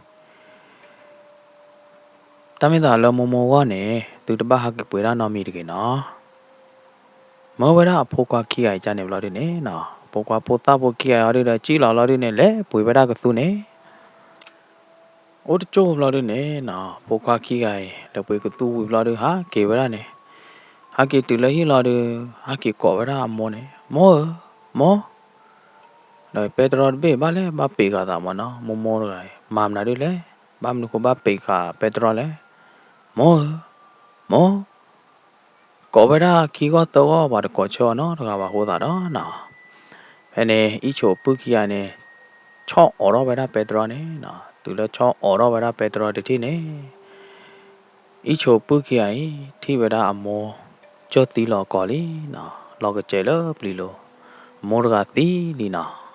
တၢ်မ့ၢ်သးလၢမိၢ်မိၢ်အဂီၢ်န့ၣ် သုတဘၣ်ဟးက့ၤပှ့ၤဒၣ်နီတမံၤတဂ့ၤနီၤ. မၢဝဲဒၣ်အဖိခွါခံဂၤအံၤကန့ၣ်ဘျီဒုန့ၣ်နီၤ, အဖိခွါဖိသၣ်ဖိခံဂၤအံၤအီၤဒုဒီး စံၣ်လီၤဘျီဒုန့ၣ် လဲၤပှ့ၤဝဲဒၣ်ကသူန့ၣ် အိၣ်တကၠိၢ်ဘျီဒုန့ၣ်နီၤ, ဖိခွါခံဂၤအံၤ လဲၤပှ့ၤကသူဝံၤဘျီဒု ဟးက့ၤဝဲဒၣ်န့ၣ်, ဟးက့ၤတုၤလၢဟံၣ်လီၤဒု, ဟးက့ၤကိးဝဲဒၣ်အမိၢ်န့ၣ်, မိၢ်ဧၢ, မိၢ်, ဒီးပဲတြီတဘ့ၣ်ဘၣ်လဲၣ် ဘၣ်ပံးဃာ်သးမၢ်နီၤ, မိၢ်မိၢ်တဂၤအံၤ မၤမနုၤဒုလဲၣ်, ဘၣ်မနုၤဃိဘၣ်ပံးဃာ်ပဲတြီလဲၣ်, မိၢ်ဧၢ, မိၢ် ကိးဝဲဒၣ်ခံဂီၢ်သၢဂီၢ် ပှၤတကိးဆၢအီၤနီတဂၤဘၣ်အဃိသတးဒီးနီၤ, ဖဲန့ၣ် အံၣ်ဆိးပုၢ်ခံဂၤန့ၣ် ဆီၣ်အိးထီၣ်ဝဲဒၣ်ပဲတြီန့ၣ်နီၤ, တုၤလၢဆီၣ်အိးထီၣ်ဝဲဒၣ်ပဲတြီတထံၣ်န့ၣ် အံၣ်ဆိးပုၢ်ခံဂၤအံၤ ထံၣ်ဝဲဒၣ်အမိၢ် ကၢၢ်သံလီၤကီးလံနီၤ, လီၤကစဲးလၢပျံၤလိၤ, မိၢ်တဂၤသံလံနီၤ.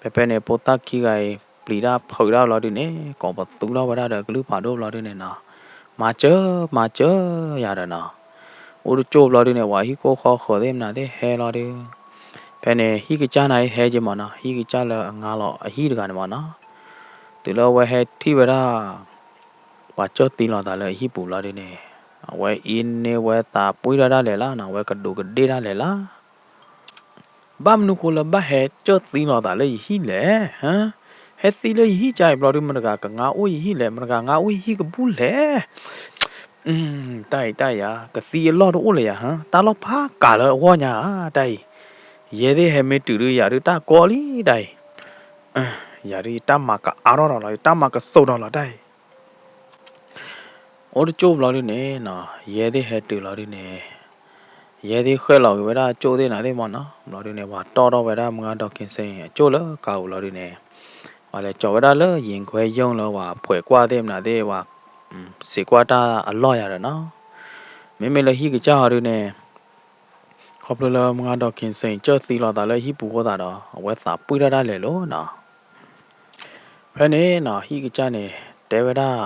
ဖဲဖဲန့ၣ် ဖိသၣ်ခံဂၤအံၤ ပျံၤတၢ်ဖုးတၢ်ဘျီဒုန့ၣ် ကိးပသူထီၣ်ဝဲဒၣ်ဒီးကလုၢ်ဖးဒိၣ်ဘျီဒုန့ၣ်နီၤ, မၤစၢၤ မၤစၢၤယၤဒီးနီၤ, အိၣ်တကၠိၢ်ဘျီဒုန့ၣ် ပှၤဟံၣ်ကိၢ်ဃီဃၢၤသ့ၣ်မနုၤသ့ၣ်ဟဲလီၤဒု ဖဲန့ၣ် ဟံၣ်ကစၢ်န့ၣ်ဟဲက့ၤမၢ်နီၤ, ဟံၣ်ကစၢ်လၢအငါလီၤအဟံၣ်တဂၤန့ၣ်မၢ်နီၤ, တုၤလၢအဝဲဟဲထံၣ်ဝဲဒၣ် ပှၤကၢၢ်သံလီၤသးလၢအဟံၣ်ပူၤဘျီဒုန့ၣ် အဝဲအ့န့ၢ်ဝဲသးပှံၢ်ထီၣ်ဒၣ်လဲာ်လၢနီၤ, အဝဲကဒူးကဒ့ၣ်ဒၣ်လဲာ်လၢ ဘၣ်မနုၤဃိလၢဘၣ်ဟဲကၢၢ်သံလီၤသးလၢယဟံၣ်လဲၣ်, ဟဲသံလၢယဟံၣ်ကၢ်အံၤဘျီဒု မတဂၤကငါအိၣ်ယဟံၣ်လဲၣ်, မတဂၤငါအိၣ်ယဟံၣ်ကဘူၣ်လဲၣ် တၢ်အံၤတၢ်ယၤ ကသံအလီၢ်တအိၣ်လၢၤယၤ, တၢ်လီၢ်ဖးကးလၢအဂီၢ်ညါဧါ, တၢ်အံၤ ယဲသ့ၣ်ဟဲမ့ၢ်တုၤဒုယၤဒု တၢ်ကီလံ တၢ်အံၤ, ယၤဒု ယတၢ်မၤကအါထီၣ်ဒီးလီၤ, ယတၢ်မၤကစိာ်ဒီးလီၤ တၢ်အံၤ အိၣ်တကၠိၢ်ဘျီဒုန့ၣ်နီၤ, ယဲသ့ၣ်ဟဲတုၤလီၤဒုန့ၣ်, ယဲသ့ၣ်ဃဲၣ်လီၤက့ၤဝဲဒၣ်အကၠိၢ်သ့ၣ်နၤသ့ၣ်မၢ်နီၤ, ဘျီဒုန့ၣ် ပှၤတီၢ်ထီၣ်ဝဲဒၣ်မုၢ်ဂၤဒီး က့ၤစ့ၣ် အကၠိၢ်လၢကါပူၤလီၤဒုန့ၣ်, ပှၤလဲၤကၠီၤဝဲဒၣ်လၢ ယ့ၣ်ခွဲယုၢ်လၢပှၤဖှဲးကွၢ်သ့ၣ်မနုၤသ့ၣ် ပှၤစံးကွၢ်တၢ်အလီၢ်ယၤဒီးနီၤ, မ့မ့ၢ်လၢဟံၣ်ကစၢ်ဟီဒုန့ၣ် ခီဖျိလၢမုၢ်ဂၤဒီး က့ၤစ့ၣ် ကၢၢ်သံလီၤသးလၢဟံၣ်ပူၤအဃိသတးဒီး အဝဲသးပှံၢ်ထီၣ်ဒၣ်လဲာ်လီၤနီၤ. ဖဲန့ၣ်နီၤ ဟံၣ်ကစၢ်န့ၣ် တဲဝဲဒၣ်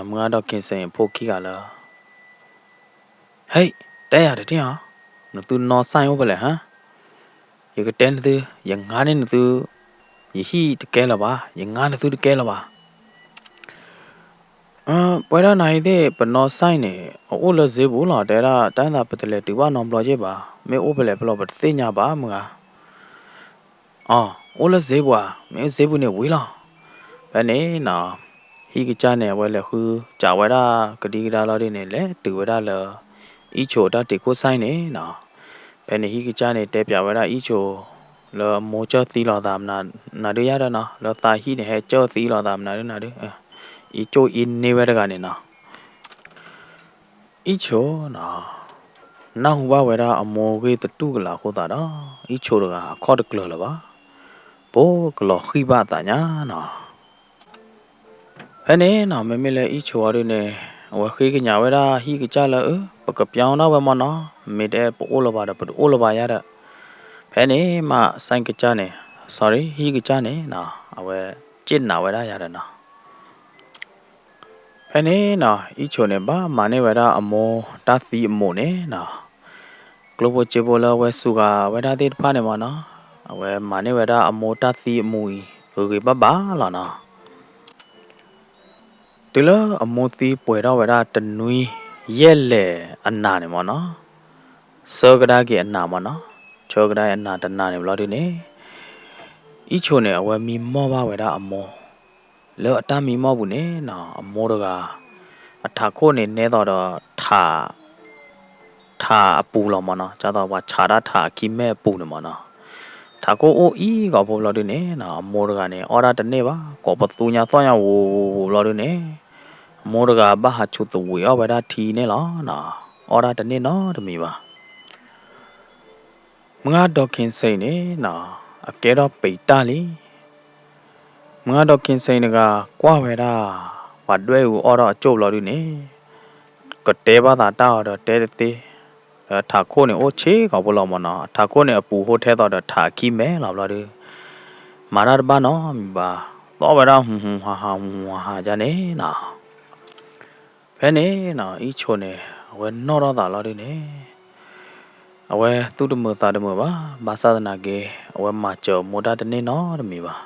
မုၢ်ဂၤဒီး က့ၤစ့ၣ် အဖိခံဂၤလၢ ဟဲ, တဲယၤတထံၣ်ဧါ, နသုနီၢ်စၢ်အိၣ်ဖဲလဲၣ်ဟါ, ယကတဲနသု, ယငါန့ၢ်နသု, ယဟံၣ်တကဲလၢၤဘၣ်, ယငါနသုတကဲလၢၤဘၣ်. ပဝဲဒၣ်နၤအံၤသ့ၣ် ပနီၢ်စဲန့ၣ် အအိၣ်လၢစ့ပူၤလီၤ တဲဒၣ် တၢ်သးပတလဲၤတုၤဘၣ်နီတဘျီက့ဘၣ်, မ့ၢ်အိၣ်ဖဲလဲၣ်ဖဲလဲၣ် ပတသ့ၣ်ညါဘၣ်မုၢ်ဧါ. အီၤ, အိၣ်လၢစ့ပူၤဧါ, မ့ၢ်စ့ပူၤန့ၣ်ဝံၤလီၤ. ဖဲန့ၣ်နီၤ, ဟံၣ်ကစၢ်န့ၣ် အဝဲလဲၤဃုစးဝဲဒၣ်ကဒံကဒါလီၤဒုန့ၣ် လဲၤတုၤဝဲဒၣ်လၢ အံၣ်ဆိးအတၢ်တံၤခိၣ်စဲန့ၣ်နီၤ. ဖဲန့ၣ်ဟံၣ်ကစၢ်န့ၣ် တဲပၠးဝဲဒၣ်အံၣ်ဆိး လၢအမိၢ်ကၢၢ်သံလီၤသးမနုၤဒုယါဒီးနီၤ, လၢသးဟံၣ်န့ၣ် ဟဲကၢၢ်သံလီၤသးမနုၤဒုနၤဒု, အံၣ်ဆိးအံၤန့ၢ်ဝဲတဂၤန့ၣ်နီၤ. အံၣ်ဆိးနီၤ, နၢ်ဟူဘၣ်ဝဲဒၣ်အမိၢ်ဂ့ၢ်သတူၢ်ကလာ်အဃိသတးဒီး အံၣ်ဆိးတဂၤအခီၣ်တကျၢၤလၢၤဘၣ်, ပိကလီၤဃံၣ်ဘၣ်အသးညါနီၤ. ဖဲန့ၣ်နီၤ မ့မ့ၢ်လၢအံၣ်ဆိးအီၤဒုန့ၣ် အဝဲဃ့ကညးဝဲဒၣ်ဟံၣ်ကစၢ်လၢ အၢ ပကပျီဒၣ်ဝဲမၢ်နီၤ, မ့ၢ်တဲပအိၣ်လၢၤဘၣ်ဒီး ပတအိၣ်လၢၤဘၣ်ယါဒီး, ဖဲန့ၣ်မး စဲကစၢ်န့ၣ်, sorry ဟံၣ်ကစၢ်န့ၣ်နီၤ အဝဲစ့ၣ်နးဝဲဒၣ်ယါဒီးနီၤ. ဖဲန့ၣ်နီၤ အံၣ်ဆိးန့ၣ် ဘၣ်မၤန့ၢ်ဝဲဒၣ်အမိၢ်တၢ်သံအမူးန့ၣ်နီၤ, ကျိၣ်ဖိစ့ဖိလၢအဝဲစူးဂၤဝဲဒၣ်သ့ၣ်တဖၣ်န့ၣ်မၢ်နီၤ, အဝဲမၤန့ၢ်ဝဲဒၣ်အမိၢ်တၢ်သံအမူးအံၤ ဂ့ၤဂ့ၤဘၣ်ဘၣ်လီၤနီၤ. တုၤလၢအမိၢ်သံပှဲၤထီၣ်ဝဲဒၣ်တနွံယဲၢ်လဲၣ်အနၤန့ၣ်မၢ်နီၤ, ဆၢကဒါက့ၤအနၤမၢ်နီၤ, ဆၢကဒါအနၤတနၤန့ၣ်ဘျီဒုန့ၣ်, အံၣ်ဆိးန့ၣ် အဝဲမံမီၢ်ဘၣ်ဝဲဒၣ်အမိၢ်, လၢအတၢ်မံမီၢ်ပူၤန့ၣ်နီၤ အမိၢ်တဂၤ အထးခိၣ်န့ၣ်နဲသိးဒီး ထးအပူၤလီၤမၢ်နီၤ, ဒ်သိးပှၤဆးတၢ်ထးအခံမဲာ်အပူၤန့ၣ်မၢ်နီၤ, ထးခိၣ်အိၣ်အံၤဂီၤဖိဘျီဒုန့ၣ်နီၤ အမိၢ်တဂၤန့ၣ် အီၣ်တၢ်တန့ၢ်ဘၣ်, ကိးပသူညါသီၣ်ညါဝိၤဝိၤဘျီဒုန့ၣ်, အမိၢ်တဂၤဘၣ်ဟးဆူးသဝံးအီၣ်ဝဲဒၣ်ထံန့ၣ်လီၤနီၤ, အီၣ်တၢ်တန့ၢ်နီတမံၤဘၣ်. မုၢ်ဂၤဒီးခ့စ့န့ၣ်နီၤ အကဲထီၣ်ပံးတၢ်လံ. မုၢ်ဂၤဒီးခ့စ့တဂၤ ကွၢ်ဝဲဒၣ် ပှၤဒွဲၣ်အူအီၣ်ထီၣ်အကၠိၣ်ဘျီဒုန့ၣ်, ကတဲဘၣ်သးတၢ်အီၤဒီးတဲတသ့, ဒီးထးခိၣ်န့ၣ်အိၣ်ဆ့ကီးဖိလီၤမၢ်နီၤ, ထးခိၣ်န့ၣ်အပူၤဟိထဲသိးဒီးထးအခံမဲာ်လီၤဘျီဒု, မၤတၢ်တဘၣ်နီတမံၤဘၣ်, သီၣ်ဝဲဒၣ်ဟူးဟူးဟးဟးဟူးဟူးဟးဟးဒ်န့ၣ်နီၤ. ဖဲန့ၣ်နီၤ အံၣ်ဆိးန့ၣ် အဝဲနီၣ်ထီၣ်သးလီၤဒုန့ၣ်, အဝဲသူၣ်တမုာ်သးတမုာ်ဘၣ်, ဘၣ်ဆၣ်သနာ်က့ အဝဲမၤစၢၤအမိၢ်တၢ်တန့ၢ်နီတမံၤဘၣ်.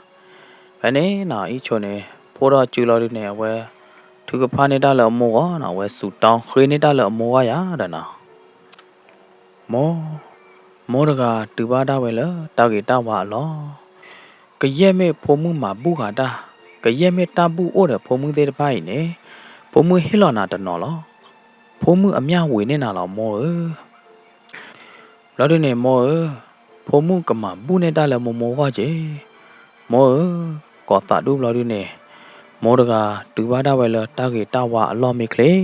ဖဲန့ၣ်နီၤ အံၣ်ဆိးန့ၣ် ဖိထီၣ်စုလီၤဒုန့ၣ် အဝဲထုကဖၣ်န့ၢ်တၢ်လၢအမိၢ်ဂီၢ်နီၤ, အဝဲစူးတီဃ့န့ၢ်တၢ်လၢအမိၢ်ဂီၢ်ယၤဒီးနီၤ မိၢ်, မိၢ်တဂၤတုၤဘၣ်ဒၣ်ဝဲလၢတၢ်ဂ့ၤတၢ်ဝါအလီၢ်, ကယဲၢ်မ့ၢ်ဖိမုၣ်မၤဘူၣ်ဃာ်တၢ်, ကယဲၢ်မ့ၢ်တၢ်ဘူၣ်အိၣ်ဒီးဖိမုၣ်သ့ၣ်တဖၣ်အံၤန့ၣ်, ဖိမုၣ်ဟ့ၣ်လီၤနၤတနီၤလီၤ. ဖိမုၣ်အမျၢ်ဝံၤန့ၢ်နၤလီၤ မိၢ်ဧၢ. ဘျီဒုန့ၣ် မိၢ်ဧၢ, ဖိမုၣ်ကမၤဘူၣ်န့ၢ်တၢ်လၢမိၢ်မိၢ်ဂီၢ်က့ၤ, မိၢ်ဧၢ, ကိးသးဒူၣ်ဘျီဒုန့ၣ်, မိၢ်တဂၤတုၤဘၣ်ဒၣ်ဝဲလၢတၢ်ဂ့ၤတၢ်ဝါအလီၢ်မ့ၢ်ချ့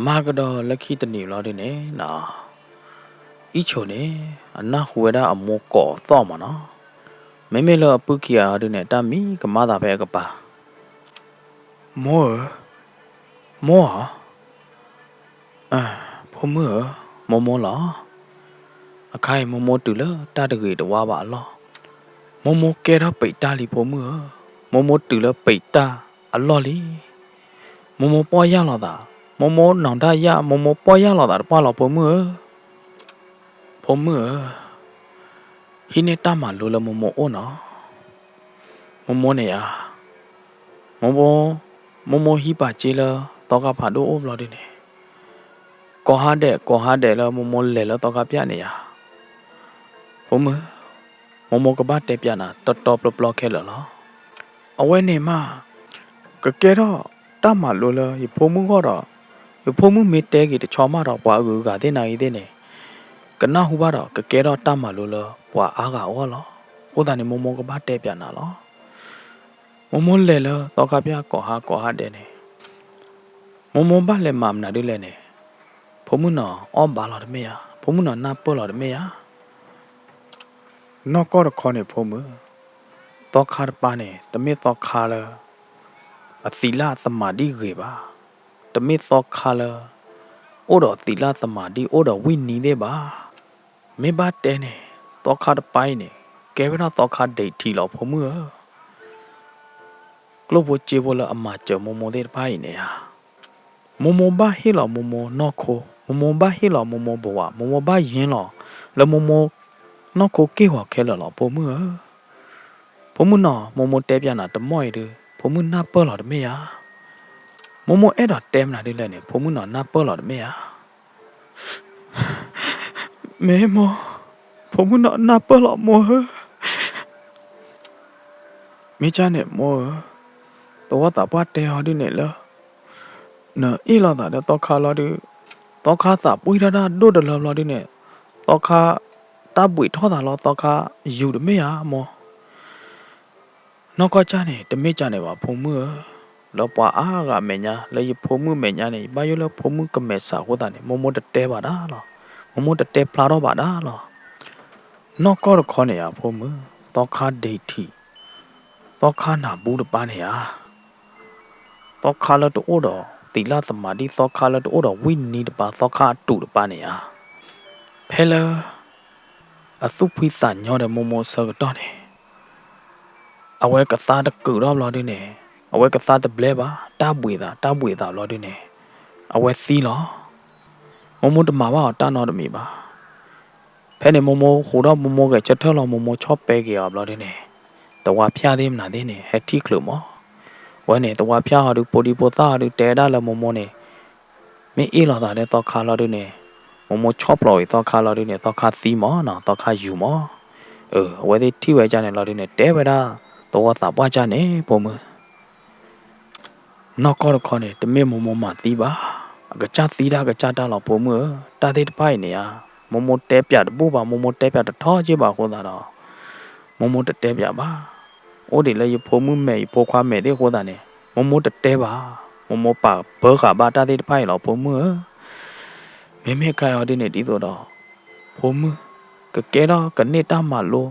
မၤကဒီးလၢခံတနံၤဘျီဒုန့ၣ်နီၤ, အံၣ်ဆိးန့ၣ် အနၢ်ဟူဝဲဒၣ်အမိၢ်ကိးအသီၣ်မၢ်နီၤ, မ့မ့ၢ်လၢအပုၢ်ခံဂၤအီၤဒုန့ၣ် တၢ်မံကမၣ်သးဖဲအကပၤ, မိၢ်ဧၢ, မိၢ်ဧၢ, ဖိမုၣ်ဧၢ, မိၢ်မိၢ်လီၤ. အခါအံၤမိၢ်မိၢ်တုၤလၢတၢ်တဂ့ၤတဝါဘၣ်အလီၢ်, မိၢ်မိၢ်ကဲထီၣ်ပံးတၢ်လံဖိမုၣ်ဧၢ, မိၢ်မိၢ်တုၤလၢပံးတၢ်အလီၢ်လံ. မိၢ်မိၢ်ပီၢ်ယၢ်လီၤသး, မိၢ်မိၢ်နီၢ်ဒၣ်ယၢ်, မိၢ်မိၢ်ပီၢ်ယၢ်လီၤသးတပှၢ်လီၤဖိမုၣ်ဧၢ. ဖိမုၣ်ဧၢ, ဟံးန့ၢ်တၢ်မၤလိလၢမိၢ်မိၢ်အိၣ်နီၤ. မိၢ်မိၢ်န့ၣ်ယါ, မိၢ်မိၢ်, မိၢ်မိၢ်ဟံးပာ်စ့လၢသီခါဖးဒိၣ်အိၣ်ဘျီဒုန့ၣ်, ကိးဟါဒဲး ကိးဟါဒဲးလၢမိၢ်မိၢ်လဲၤလၢသီခါပၠၣ်န့ၣ်ယါ. ဖိမုၣ်, မိၢ်မိၢ်ကဘၣ်တဲပၠးနၤတီတီပျီပျီခဲလၢာ်လီၤ. အဝဲန့ၣ်မး ကကဲထီၣ်တၢ်မၤလိလၢယဖိမုၣ်ဂီၢ်ဒီး, ယဖိမုၣ်မ့ၢ်တဲက့ၤတဆီမးဒီး ပှၤအဂုၤအဂၤသ့ၣ်နၤဂ့ၤသ့ၣ်န့ၣ်, ကနၢ်ဟူဘၣ်ဒီး ကကဲထီၣ်တၢ်မၤလိလၢပှၤအါဂၤအဂီၢ်လီၤ. အဃိသတးန့ၣ် မိၢ်မိၢ်ကဘၣ်တဲပၠးနၤလီၤ. မိၢ်မိၢ်လဲၤလၢသီခါပၠၣ်ကိးဟါကိးဟါဒဲးန့ၣ်, မိၢ်မိၢ်ဘၣ်လဲၤမၤမနုၤဒ်လဲၣ်န့ၣ်, ဖိမုၣ်နီၤအီၣ်ဘၣ်လီၤတမ့ၢ်ဧါ, ဖိမုၣ်နီၤနၢ်ပၢၢ်လီၤတမ့ၢ်ဧါ. နီၢ်ကီၢ်တခီန့ၣ်ဖိမုၣ်, သီခါတပၤန့ၣ် တမ့ၢ်သီခါလၢ အသီလသမၣ်ဒံၣ်ဂ့ၤဘၣ်, တမ့ၢ်သီခါလၢ အိၣ်ဒီးသီလသမၣ်ဒံၣ်အိၣ်ဒီးဝိနည်းသ့ၣ်ဘၣ်. မ့ၢ်ဘၣ်တဲန့ၣ် သီခါတပၤအံၤန့ၣ် ကဲဝဲဒၣ်သီခါဒိၣ်ထံးလီၤဖိမုၣ်ဧၢ. ကျိၣ်ဖိစ့ဖိလၢအမၤစၢၤမိၢ်မိၢ်သ့ၣ်တဖၣ်အံၤန့ၣ်ဧါ, မိၢ်မိၢ်ဘၣ်ဟ့ၣ်လီၤမိၢ်မိၢ်နီၢ်ခိ, မိၢ်မိၢ်ဘၣ်ဟ့ၣ်လီၤမိၢ်မိၢ်ဘဝါ, မိၢ်မိၢ်ဘၣ်ယ့လီၤလၢမိၢ်မိၢ်နီၢ်ခိက့ၢ်ဂီၤခဲလၢာ်လီၤဖိမုၣ်ဧၢ. ဖိမုၣ်နီၤ မိၢ်မိၢ်တဲပၠးနၤတမီၢ်အံၤဒု ဖိမုၣ်နၢ်ပၢၢ်လီၤတမ့ၢ်ဧါ. မိၢ်မိၢ်အဲၣ်ဒိးတဲမနုၤဒ်လဲၣ်န့ၣ် ဖိမုၣ်နီၤနၢ်ပၢၢ်လီၤတမ့ၢ်ဧါ. မ့ၢ်မိၢ်, ဖိမုၣ်နီၤနၢ်ပၢၢ်လီၤမိၢ်ဧၢ. မ့ၢ်ကၢ်န့ၣ်မိၢ်ဧၢ, သဝီသးပှၢ်တဲအီၤဒ်န့ၣ်လၢ နအ့ၣ်လိာ်သးဒီးသီခါလီၤဒုး, သီခါသးပှံၢ်ထီၣ်တၢ်ဒိၣ်တလၢဘျီဒုးန့ၣ်, သီခါ တၢ်ဘှံးထီၣ်သးလီၤ သီခါယူၤတမ့ၢ်ဧါမိၢ်. နီၢ်ကီၢ်ကၢ်န့ၣ် တမ့ၢ်ကၢ်န့ၣ်ဘၣ်ဖိမုၣ်ဧၢ, လၢပှၤအါဂၤမဲာ်ညါ လၢယဖိမုၣ်မဲာ်ညါန့ၣ် ယဘၣ်ယိၣ်လၢဖိမုၣ်ကမဲာ်ဆှးအဃိသတးန့ၣ် မိၢ်မိၢ်တတဲဘၣ်ဒၣ်လီၤ. မိၢ်မိၢ်တတဲဖျါထီၣ်ဘၣ်ဒၣ်လီၤ. နီၢ်ကီၢ်တခီန့ၣ်ဧါဖိမုၣ်, သီခါဒ့ထံး, သီခါနၢ်ဘူးတပၤန့ၣ်ဧါ. သီခါလၢတအိၣ်ဒီးသီလသမၤဒံၣ်, သီခါလၢတအိၣ်ဒီးဝိနံၤတပၤ, သီခါအတူးတပၤန့ၣ်ဧါ. ဖဲလၢ အသူၣ်ဖှံသးညီဒီးမိၢ်မိၢ်အဆၢကတီၢ်န့ၣ် အဝဲကသါတကုာ်ထီၣ်ဘျီဒုးန့ၣ်, အဝဲကသါတဘျဲဘၣ်, တၢ်ဘှံးသး တၢ်ဘှံးသးဘျီဒုးန့ၣ် အဝဲသံလီၤ. မိၢ်မိၢ်တမၤဘၣ်အီၤတၢ်နီတမံၤဘၣ်. ဖဲန့ၣ်မိၢ်မိၢ်ဟူးထီၣ်မိၢ်မိၢ်ဂဲၤဆၢထၢၣ်လီၤ မိၢ်မိၢ်ဆီၣ်ပဲက့ၤအီၤဘျီဒုးန့ၣ်, သဝါဖၠၣ်သ့ၣ်မနုၤသ့ၣ်န့ၣ် ဟဲထံၣ်ချုးမး. ဝဲန့ၣ် သဝါဖၠၣ်အီၤဒုး ဖိဒံဖိသၣ်အီၤဒုး တဲဒၣ်လၢမိၢ်မိၢ်န့ၣ် မ့ၢ်အ့ၣ်လိာ်သးဒီးသီခါလီၤဒုးန့ၣ်, မိၢ်မိၢ်ဆီၣ်ဖျိးအံၤသီခါလီၤဒုးန့ၣ် သီခါသံမးနီၤ, သီခါယူၤမး. အဝဲသ့ၣ်ထံၣ်ဝဲကၢ်န့ၣ်လီၤဒုးန့ၣ် တဲဝဲဒၣ် သဝီသးပှၢ်ကၢ်န့ၣ် ဖိမုၣ် နီၢ်ကီၢ်တခီန့ၣ် တမ့ၢ်မိၢ်မိၢ်မၤသံဘၣ်, အကစၢ်သံတၢ်ကစၢ်တၢ်လီၤဖိမုၣ်ဧၢ, တၢ်သ့ၣ်တဖၣ်အံၤန့ၣ်ဧါ, မိၢ်မိၢ်တဲပၠးတဘူၣ်ဘၣ်, မိၢ်မိၢ်တဲပၠးတထီက့ၢ်ဘၣ်အဃိသတးဒီး မိၢ်မိၢ်တတဲပၠးဘၣ်. အိၣ်ဒံးလၢယဖိမုၣ်မဲာ် ယဖိခွါမဲာ်သ့ၣ်အဃိသတးန့ၣ် မိၢ်မိၢ်တတဲဘၣ်, မိၢ်မိၢ်ပာ်ပၢဃာ်ဘၣ်တၢ်သ့ၣ်တဖၣ်အံၤလီၤဖိမုၣ်ဧၢ. မ့မ့ၢ်ခါအံၤဒ်န့ၣ်ဒ်သိးဒီး ဖိမုၣ် ကကဲထီၣ်ကန့ၢ်တၢ်မၤလိ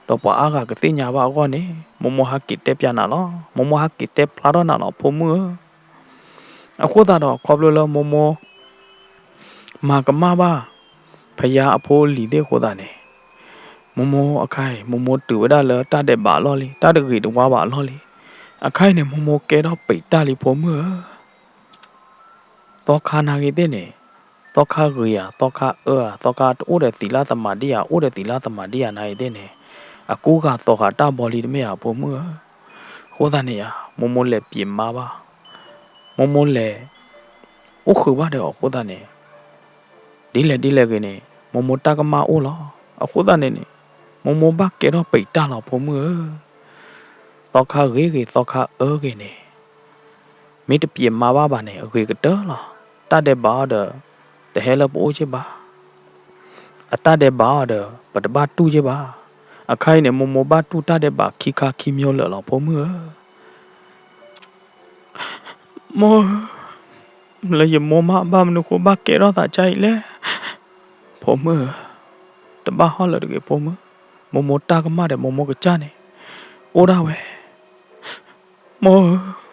ဒီးပှၤအါဂၤကသ့ၣ်ညါဘၣ်အဂီၢ်န့ၣ် မိၢ်မိၢ်ဟးက့ၤတဲပၠးနၤလီၤ. မိၢ်မိၢ်ဟးက့ၤတဲဖျါထီၣ်နၤလီၤ ဖိမုၣ်ဧၢ. အဃိသတးဒီး ခီဖျိလၢမိၢ်မိၢ် မၤကမၣ်ဘၣ် ဖယါအဖိအလံၤသ့ၣ်အဃိသတးန့ၣ် မိၢ်မိၢ်အခါအံၤ မိၢ်မိၢ်တုၤဝဲဒၣ်လၢတၢ်ဒဲးဘးအလီၢ်လံ, တၢ်တဂ့ၤတဝါဘၣ်အလီၢ်လံ. အခါအံၤန့ၣ် မိၢ်မိၢ်ကဲထီၣ်ပံာ်တၢ်လံဖိမုၣ်ဧၢ. သီခါနာ်ဂ့ၤသ့ၣ်န့ၣ် သီခါဂ့ၤဧါ, သီခါအၢဧါ, သီခါတအိၣ်ဒီးသီလသမၤဒံၣ်ဧါ, အိၣ်ဒီးသီလသမၤဒံၣ်ဧါနာ်ဂ့ၤသ့ၣ်န့ၣ် အကူဂၤသီဂၤတၢ်ဘီလံတမ့ၢ်ဧါ ဖိမုၣ်ဧၢ. အဃိသတးန့ၣ်ဧါ မိၢ်မိၢ်လဲၤပျံၤမါဘၣ်, မိၢ်မိၢ်လဲၤ အိၣ်ဃုာ်ဘၣ်ဒီးအဃိသတးန့ၣ် ဒ်လဲၣ်ဒ်လဲၣ်ဂ့ၤန့ၣ် မိၢ်မိၢ်တၢ်ကမၣ်အိၣ်လီၤ. အဃိသတးန့ၣ်န့ၣ် မိၢ်မိၢ်ဘၣ်ကဲထီၣ်ပံာ်တၢ်လီၤ ဖိမုၣ်ဧၢ. သီခါဂ့ၤဂ့ၤ သီခါအၢဂ့ၤန့ၣ် မ့ၢ်တပျံၤမါဘၣ်ဘၣ်န့ၣ် အဂ့ၤကတၢၢ်လီၤ. တၢ်ဒဲးဘးအီၤဒီး တဟဲလၢပအိၣ်က့ၢ်ဘၣ်. အတၢ်ဒဲးဘးအီၤဒီး ပတဘၣ်တူၢ်က့ၢ်ဘၣ်. အခါအံၤန့ၣ် မိၢ်မိၢ်ဘၣ်တူၢ်တၢ်ဒဲးဘးခံခါခံမျိၤလၢာ်လီၤ ဖိမုၣ်ဧၢ. မိၢ်ဧၢ, လၢယမိၢ်မး ဘၣ်မနုၤဃိဘၣ်ကဲထီၣ်သးကၢ်အံၤလဲၣ်. ဖိမုၣ်ဧၢ, တဘၣ်ဟီၣ်လၢၤတဂ့ၤ ဖိမုၣ်, မိၢ်မိၢ်တၢ်ကမၣ်ဒီးမိၢ်မိၢ်ကစၢ်န့ၣ် အိၣ်ဒၣ်ဝဲ. မိၢ်ဧၢ,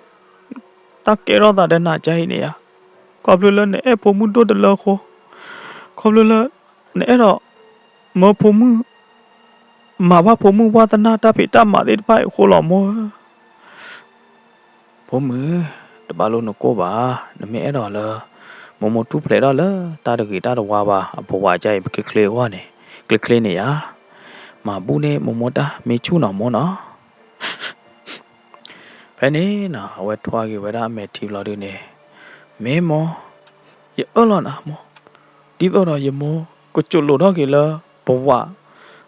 တၢ်ကဲထီၣ်သးဒီးနၤကၢ်အံၤန့ၣ်ဧါ, ခီဖျိလၢနအဲၣ်ဖိမုၣ်ဒိၣ်တလၢအဃိ, ခီဖျိလၢ နအဲၣ်ဒိး မၢဖိမုၣ် မၤဘၣ်ဖိမုၣ်ဝါသနာတၢ်ဖံးတၢ်မၤသ့ၣ်တဖၣ်အံၤအဃိလီၤ မိၢ်ဧၢ. ဖိမုၣ်, တဘၣ်လိၣ်နကိၢ်ဘၣ်, နမ့ၢ်အဲၣ်ဒိးလၢ မိၢ်မိၢ်ထူၣ်ဖျဲးထီၣ်လၢ တၢ်တဂ့ၤတၢ်တဝါဘၣ် အပဝးကၢ်အံၤ ပချ့ချ့အဂီၢ်န့ၣ်, ချ့ချ့န့ၣ်ဧါ, မၤဘူၣ်န့ၢ်မိၢ်မိၢ်တၢ်မ့ၢ်ဆူၣ်နီၤမိၢ်နီၤ. ဖဲန့ၣ်နီၤ အဝဲထွါက့ၤဝဲဒၣ်အမဲာ်ထံဘျီဒုန့ၣ်, မ့ၢ်မိၢ်, ယအၢၣ်လီၤနၤမိၢ်, ဒ်သိးဒီးယမိၢ်ကစိာ်လိာ်ထီၣ်က့ၤလၢ ပဝး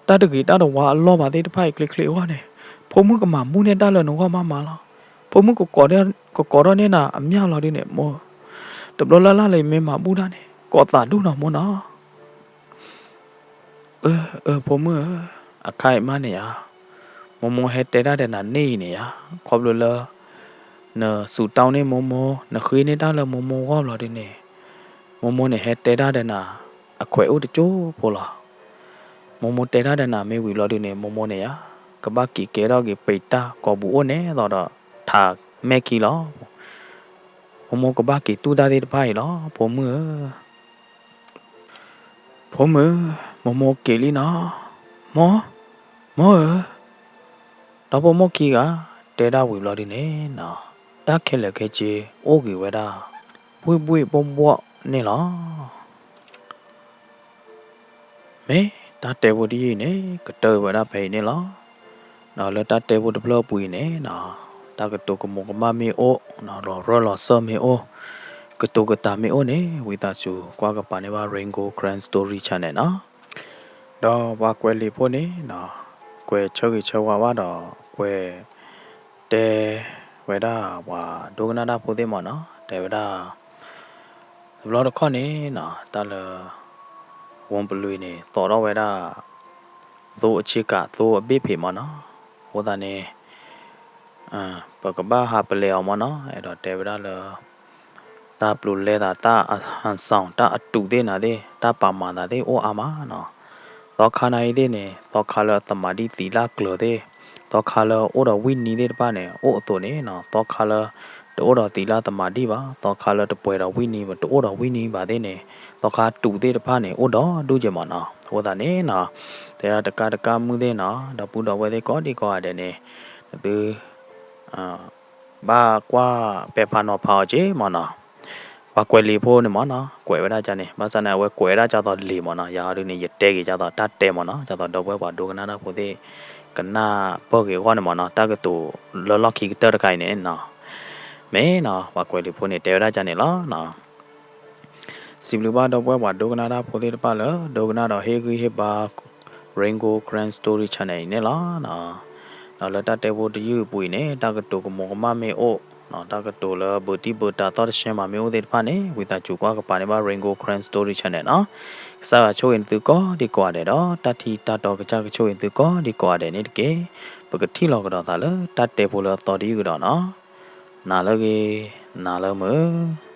တၢ်တဂ့ၤတၢ်တဝါအလီၢ်ဘၣ်သ့ၣ်တဖၣ်အံၤချ့ချ့အဂီၢ်န့ၣ်, ဖိမုၣ်ကမၤဘူၣ်န့ၢ်တၢ်လၢနဂီၢ်မးမးလီၤ. ဖိမုၣ်ကကိးထီၣ်န့ၢ်နၤအမျၢ်လီၤဒုန့ၣ် မိၢ်ဧၢ, တဘျီလၢ်လၢ်လၢယမ့ၢ်မၤဘူၣ်တၢ်န့ၣ် ကိးသးဒူၣ်နီၤမိၢ်နီၤ. အၢ အၢ ဖိမုၣ်ဧၢ, အခါအံၤမးန့ၣ်ဧါ, မိၢ်မိၢ်ဟဲတဲတၢ်ဒီးနၤန့ၣ်အံၤန့ၣ်ဧါ, ခီဖျိလၢ နစူးတၢ်န့ၢ်မိၢ်မိၢ် နဃ့န့ၢ်တၢ်လၢမိၢ်မိၢ်ဂီၢ်ဘျီဒုန့ၣ်, မိၢ်မိၢ်န့ၣ်ဟဲတဲတၢ်ဒီးနၤ အခွဲးအိၣ်တကၠိဖိလီၤ. မိၢ်မိၢ်တဲတၢ်ဒီးနၤမ့ၢ်ဝံၤဘျီဒုန့ၣ် မိၢ်မိၢ်န့ၣ်ဧါ, ကဘၣ်က့ၤကဲထီၣ်က့ၤပံာ်တၢ်ကိာ်ပူၤအိၣ်န့ၣ်သိးဒီး ထးမဲၢ်ခံလီၤ. မိၢ်မိၢ်ကဘၣ်က့ၤတူၢ်တၢ်သ့ၣ်တဖၣ်အံၤလီၤ ဖိမုၣ်ဧၢ. ဖိမုၣ်, မိၢ်မိၢ်က့ၤလံနီၤ. မိၢ်, မိၢ်ဧၢ, ဒီဖိမိၢ်ခံဂၤ တဲဒၣ်ဝံၤဘျီဒုန့ၣ်နီၤ, တၢ်ခဲလၢာ်ခဲဆ့အိၣ်က့ၤဝဲဒၣ် ဘှ့ၣ်ဘှ့ၣ်ဘှီၣ်ဘှီၣ်န့ၣ်လီၤ. မ့ၢ်တၢ်တဲဖိတယုၢ်အံၤန့ၣ် ကတၢၢ်ဝဲဒၣ်ဖဲအံၤန့ၣ်လီၤ. ဒီးလၢတၢ်တဲဖိတဖျၢၣ်အပူၤအံၤန့ၣ်နီၤ တၢ်ကတိၤကမူးကမၣ်မ့ၢ်အိၣ်, လီၤရၢၢ်လီၤစၢၢ်မ့ၢ်အိၣ်, ကတိၤကတၤမ့ၢ်အိၣ်န့ၣ် ဝံသးစူၤကွၢ်ကပၤန့ၢ်ဘၣ် Rain Gold Karen Story Channel နီၤ. ဒီးပှၤကွဲးလံာ်ဖိန့ၣ်နီၤ, ကွဲးဆၢဂ့ၤဆၢဝါဘၣ်ဒီး ကွဲးတဲဝဲဒၣ်ပှၤဒိကနၣ်တၢ်ဖိသ့ၣ်မးနီၤ, တဲဝဲဒၣ် တဘျီတခီၣ်န့ၣ်နီၤ, တၢ်လၢ ဝူပလွံၢ်န့ၣ် သိးထီၣ်ဝဲဒၣ် သိအဆ့ကၤ သိအဘ့ၣ်ဖံးမးနီၤ. အဃိသတးန့ၣ် ပကဘၣ်ဟးပလဲၤအီၤမးနီၤ, အဲၣ်ဒိးတဲဝဲဒၣ်လၢ တၢ်ပျူၤလဲသး တၢ်အဟန်ဆောင် တၢ်အတူးသ့ၣ်နၤသ့ၣ် တၢ်ပာ်မၤသးသ့ၣ်အိၣ်အါမးနီၤ. သီခါနၤအံၤသ့ၣ်န့ၣ် သီခါလၢအသမၣ်ဒံၣ်သံးလၢကျၢၤသ့ၣ်, သီခါလၢအိၣ်ဒီးဝံၣ်နံၤသ့ၣ်တဖၣ်န့ၣ် အိၣ်အသိးန့ၣ်နီၤ, သီခါလၢတအိၣ်ဒီးသံးလၢသမၣ်ဒံၣ်ဘၣ်, သီခါလၢတပှဲၤဒီးဝံၣ်နံၤဘၣ် တအိၣ်ဒီးဝံၣ်နံၤဘၣ်သ့ၣ်န့ၣ် သီခါတူးသ့ၣ်တဖၣ်န့ၣ် အိၣ်ဒီးဒူၣ်က့ၤမးနီၤ. အဃိသတးန့ၣ်နီၤ, တဲဒၣ်တကၢ်တကၢ်မုၢ်သ့ၣ်နီၤ, ဒီပုၢ်ဒီဝဲၢ်သ့ၣ်ကိးဒံကိးဂၤဒဲးန့ၣ် နသု ဘၣ်ကွၢ်ပဲာ်ဖးနီၤဖးအီၤက့ၤမးနီၤ. ပှၤကွဲးလံာ်ဖိန့ၣ်မးနီၤ, ကွဲးဝဲဒၣ်ကန့ၣ် ဘၣ်ဆၣ်န့ၣ် အဝဲကွဲးဝဲဒၣ်ကသိးလံာ်မးနီၤ, ယၤဒုန့ၣ် ယတဲက့ၤကသိးတၢ်တဲမးနီၤ, ကသိးဒီပုၢ်ဝဲၢ်ပှၤဒိကနၣ်တၢ်ဖိသ့ၣ် ကနၣ်ပၢၢ်က့ၤအဂီၢ်န့ၣ်မးနီၤ, တၢ်ကတိၤလၢလီၢ်ခံကတၢၢ်တခါအံၤန့ၣ်နီၤ, မ့ၢ်နီၤ ပှၤကွဲးလံာ်ဖိန့ၣ် တဲဝဲဒၣ်ကန့ၣ်လီၤနီၤ. စံးဘျုးဘၣ်ဒီပုၢ်ဝဲၢ်ပှၤဒိကနၣ်တၢ်ဖိသ့ၣ်တဖၣ်လၢ ဒိကနၣ်ဒီးဟ့ၣ်ဂံၢ်ဟ့ၣ်ဘါ Rain Gold Karen Story Channel အံၤန့ၣ်လီၤ. ဒီးလၢတၢ်တဲဖိတယုၢ်အပူၤအံၤန့ၣ် တၢ်ကတိၤကမူးကမၣ်မ့ၢ်အိၣ်, တၢ်ကတိၤလၢဘုးတံၢ်ဘုးတၢ်သီၣ်တဆှဲမးမ့ၢ်အိၣ်သ့ၣ်တဖၣ်န့ၣ် ဝံသးစူၤကွၢ်ကပၤန့ၢ်ဘၣ် Rain Gold Karen Story Channel နီၤ. ကစၢ်ယွၤဆိၣ်ဂ့ၤနသုကိးဒံကိးဂၤဒဲးဒီး တၢ်ထံတၢ်တီကစၢ်ကဆိၣ်ဂ့ၤနသုကိးဒံကိးဂၤဒဲးန့ၣ်တက့ၢ်. ပကထံၣ်လိာ်ကဒီးသးလၢတၢ်တဲဖိလၢအသီတယုၢ်ကဒီးနီၤ. နၤလၢအဂ့ၤ, နၤလၢမုာ်.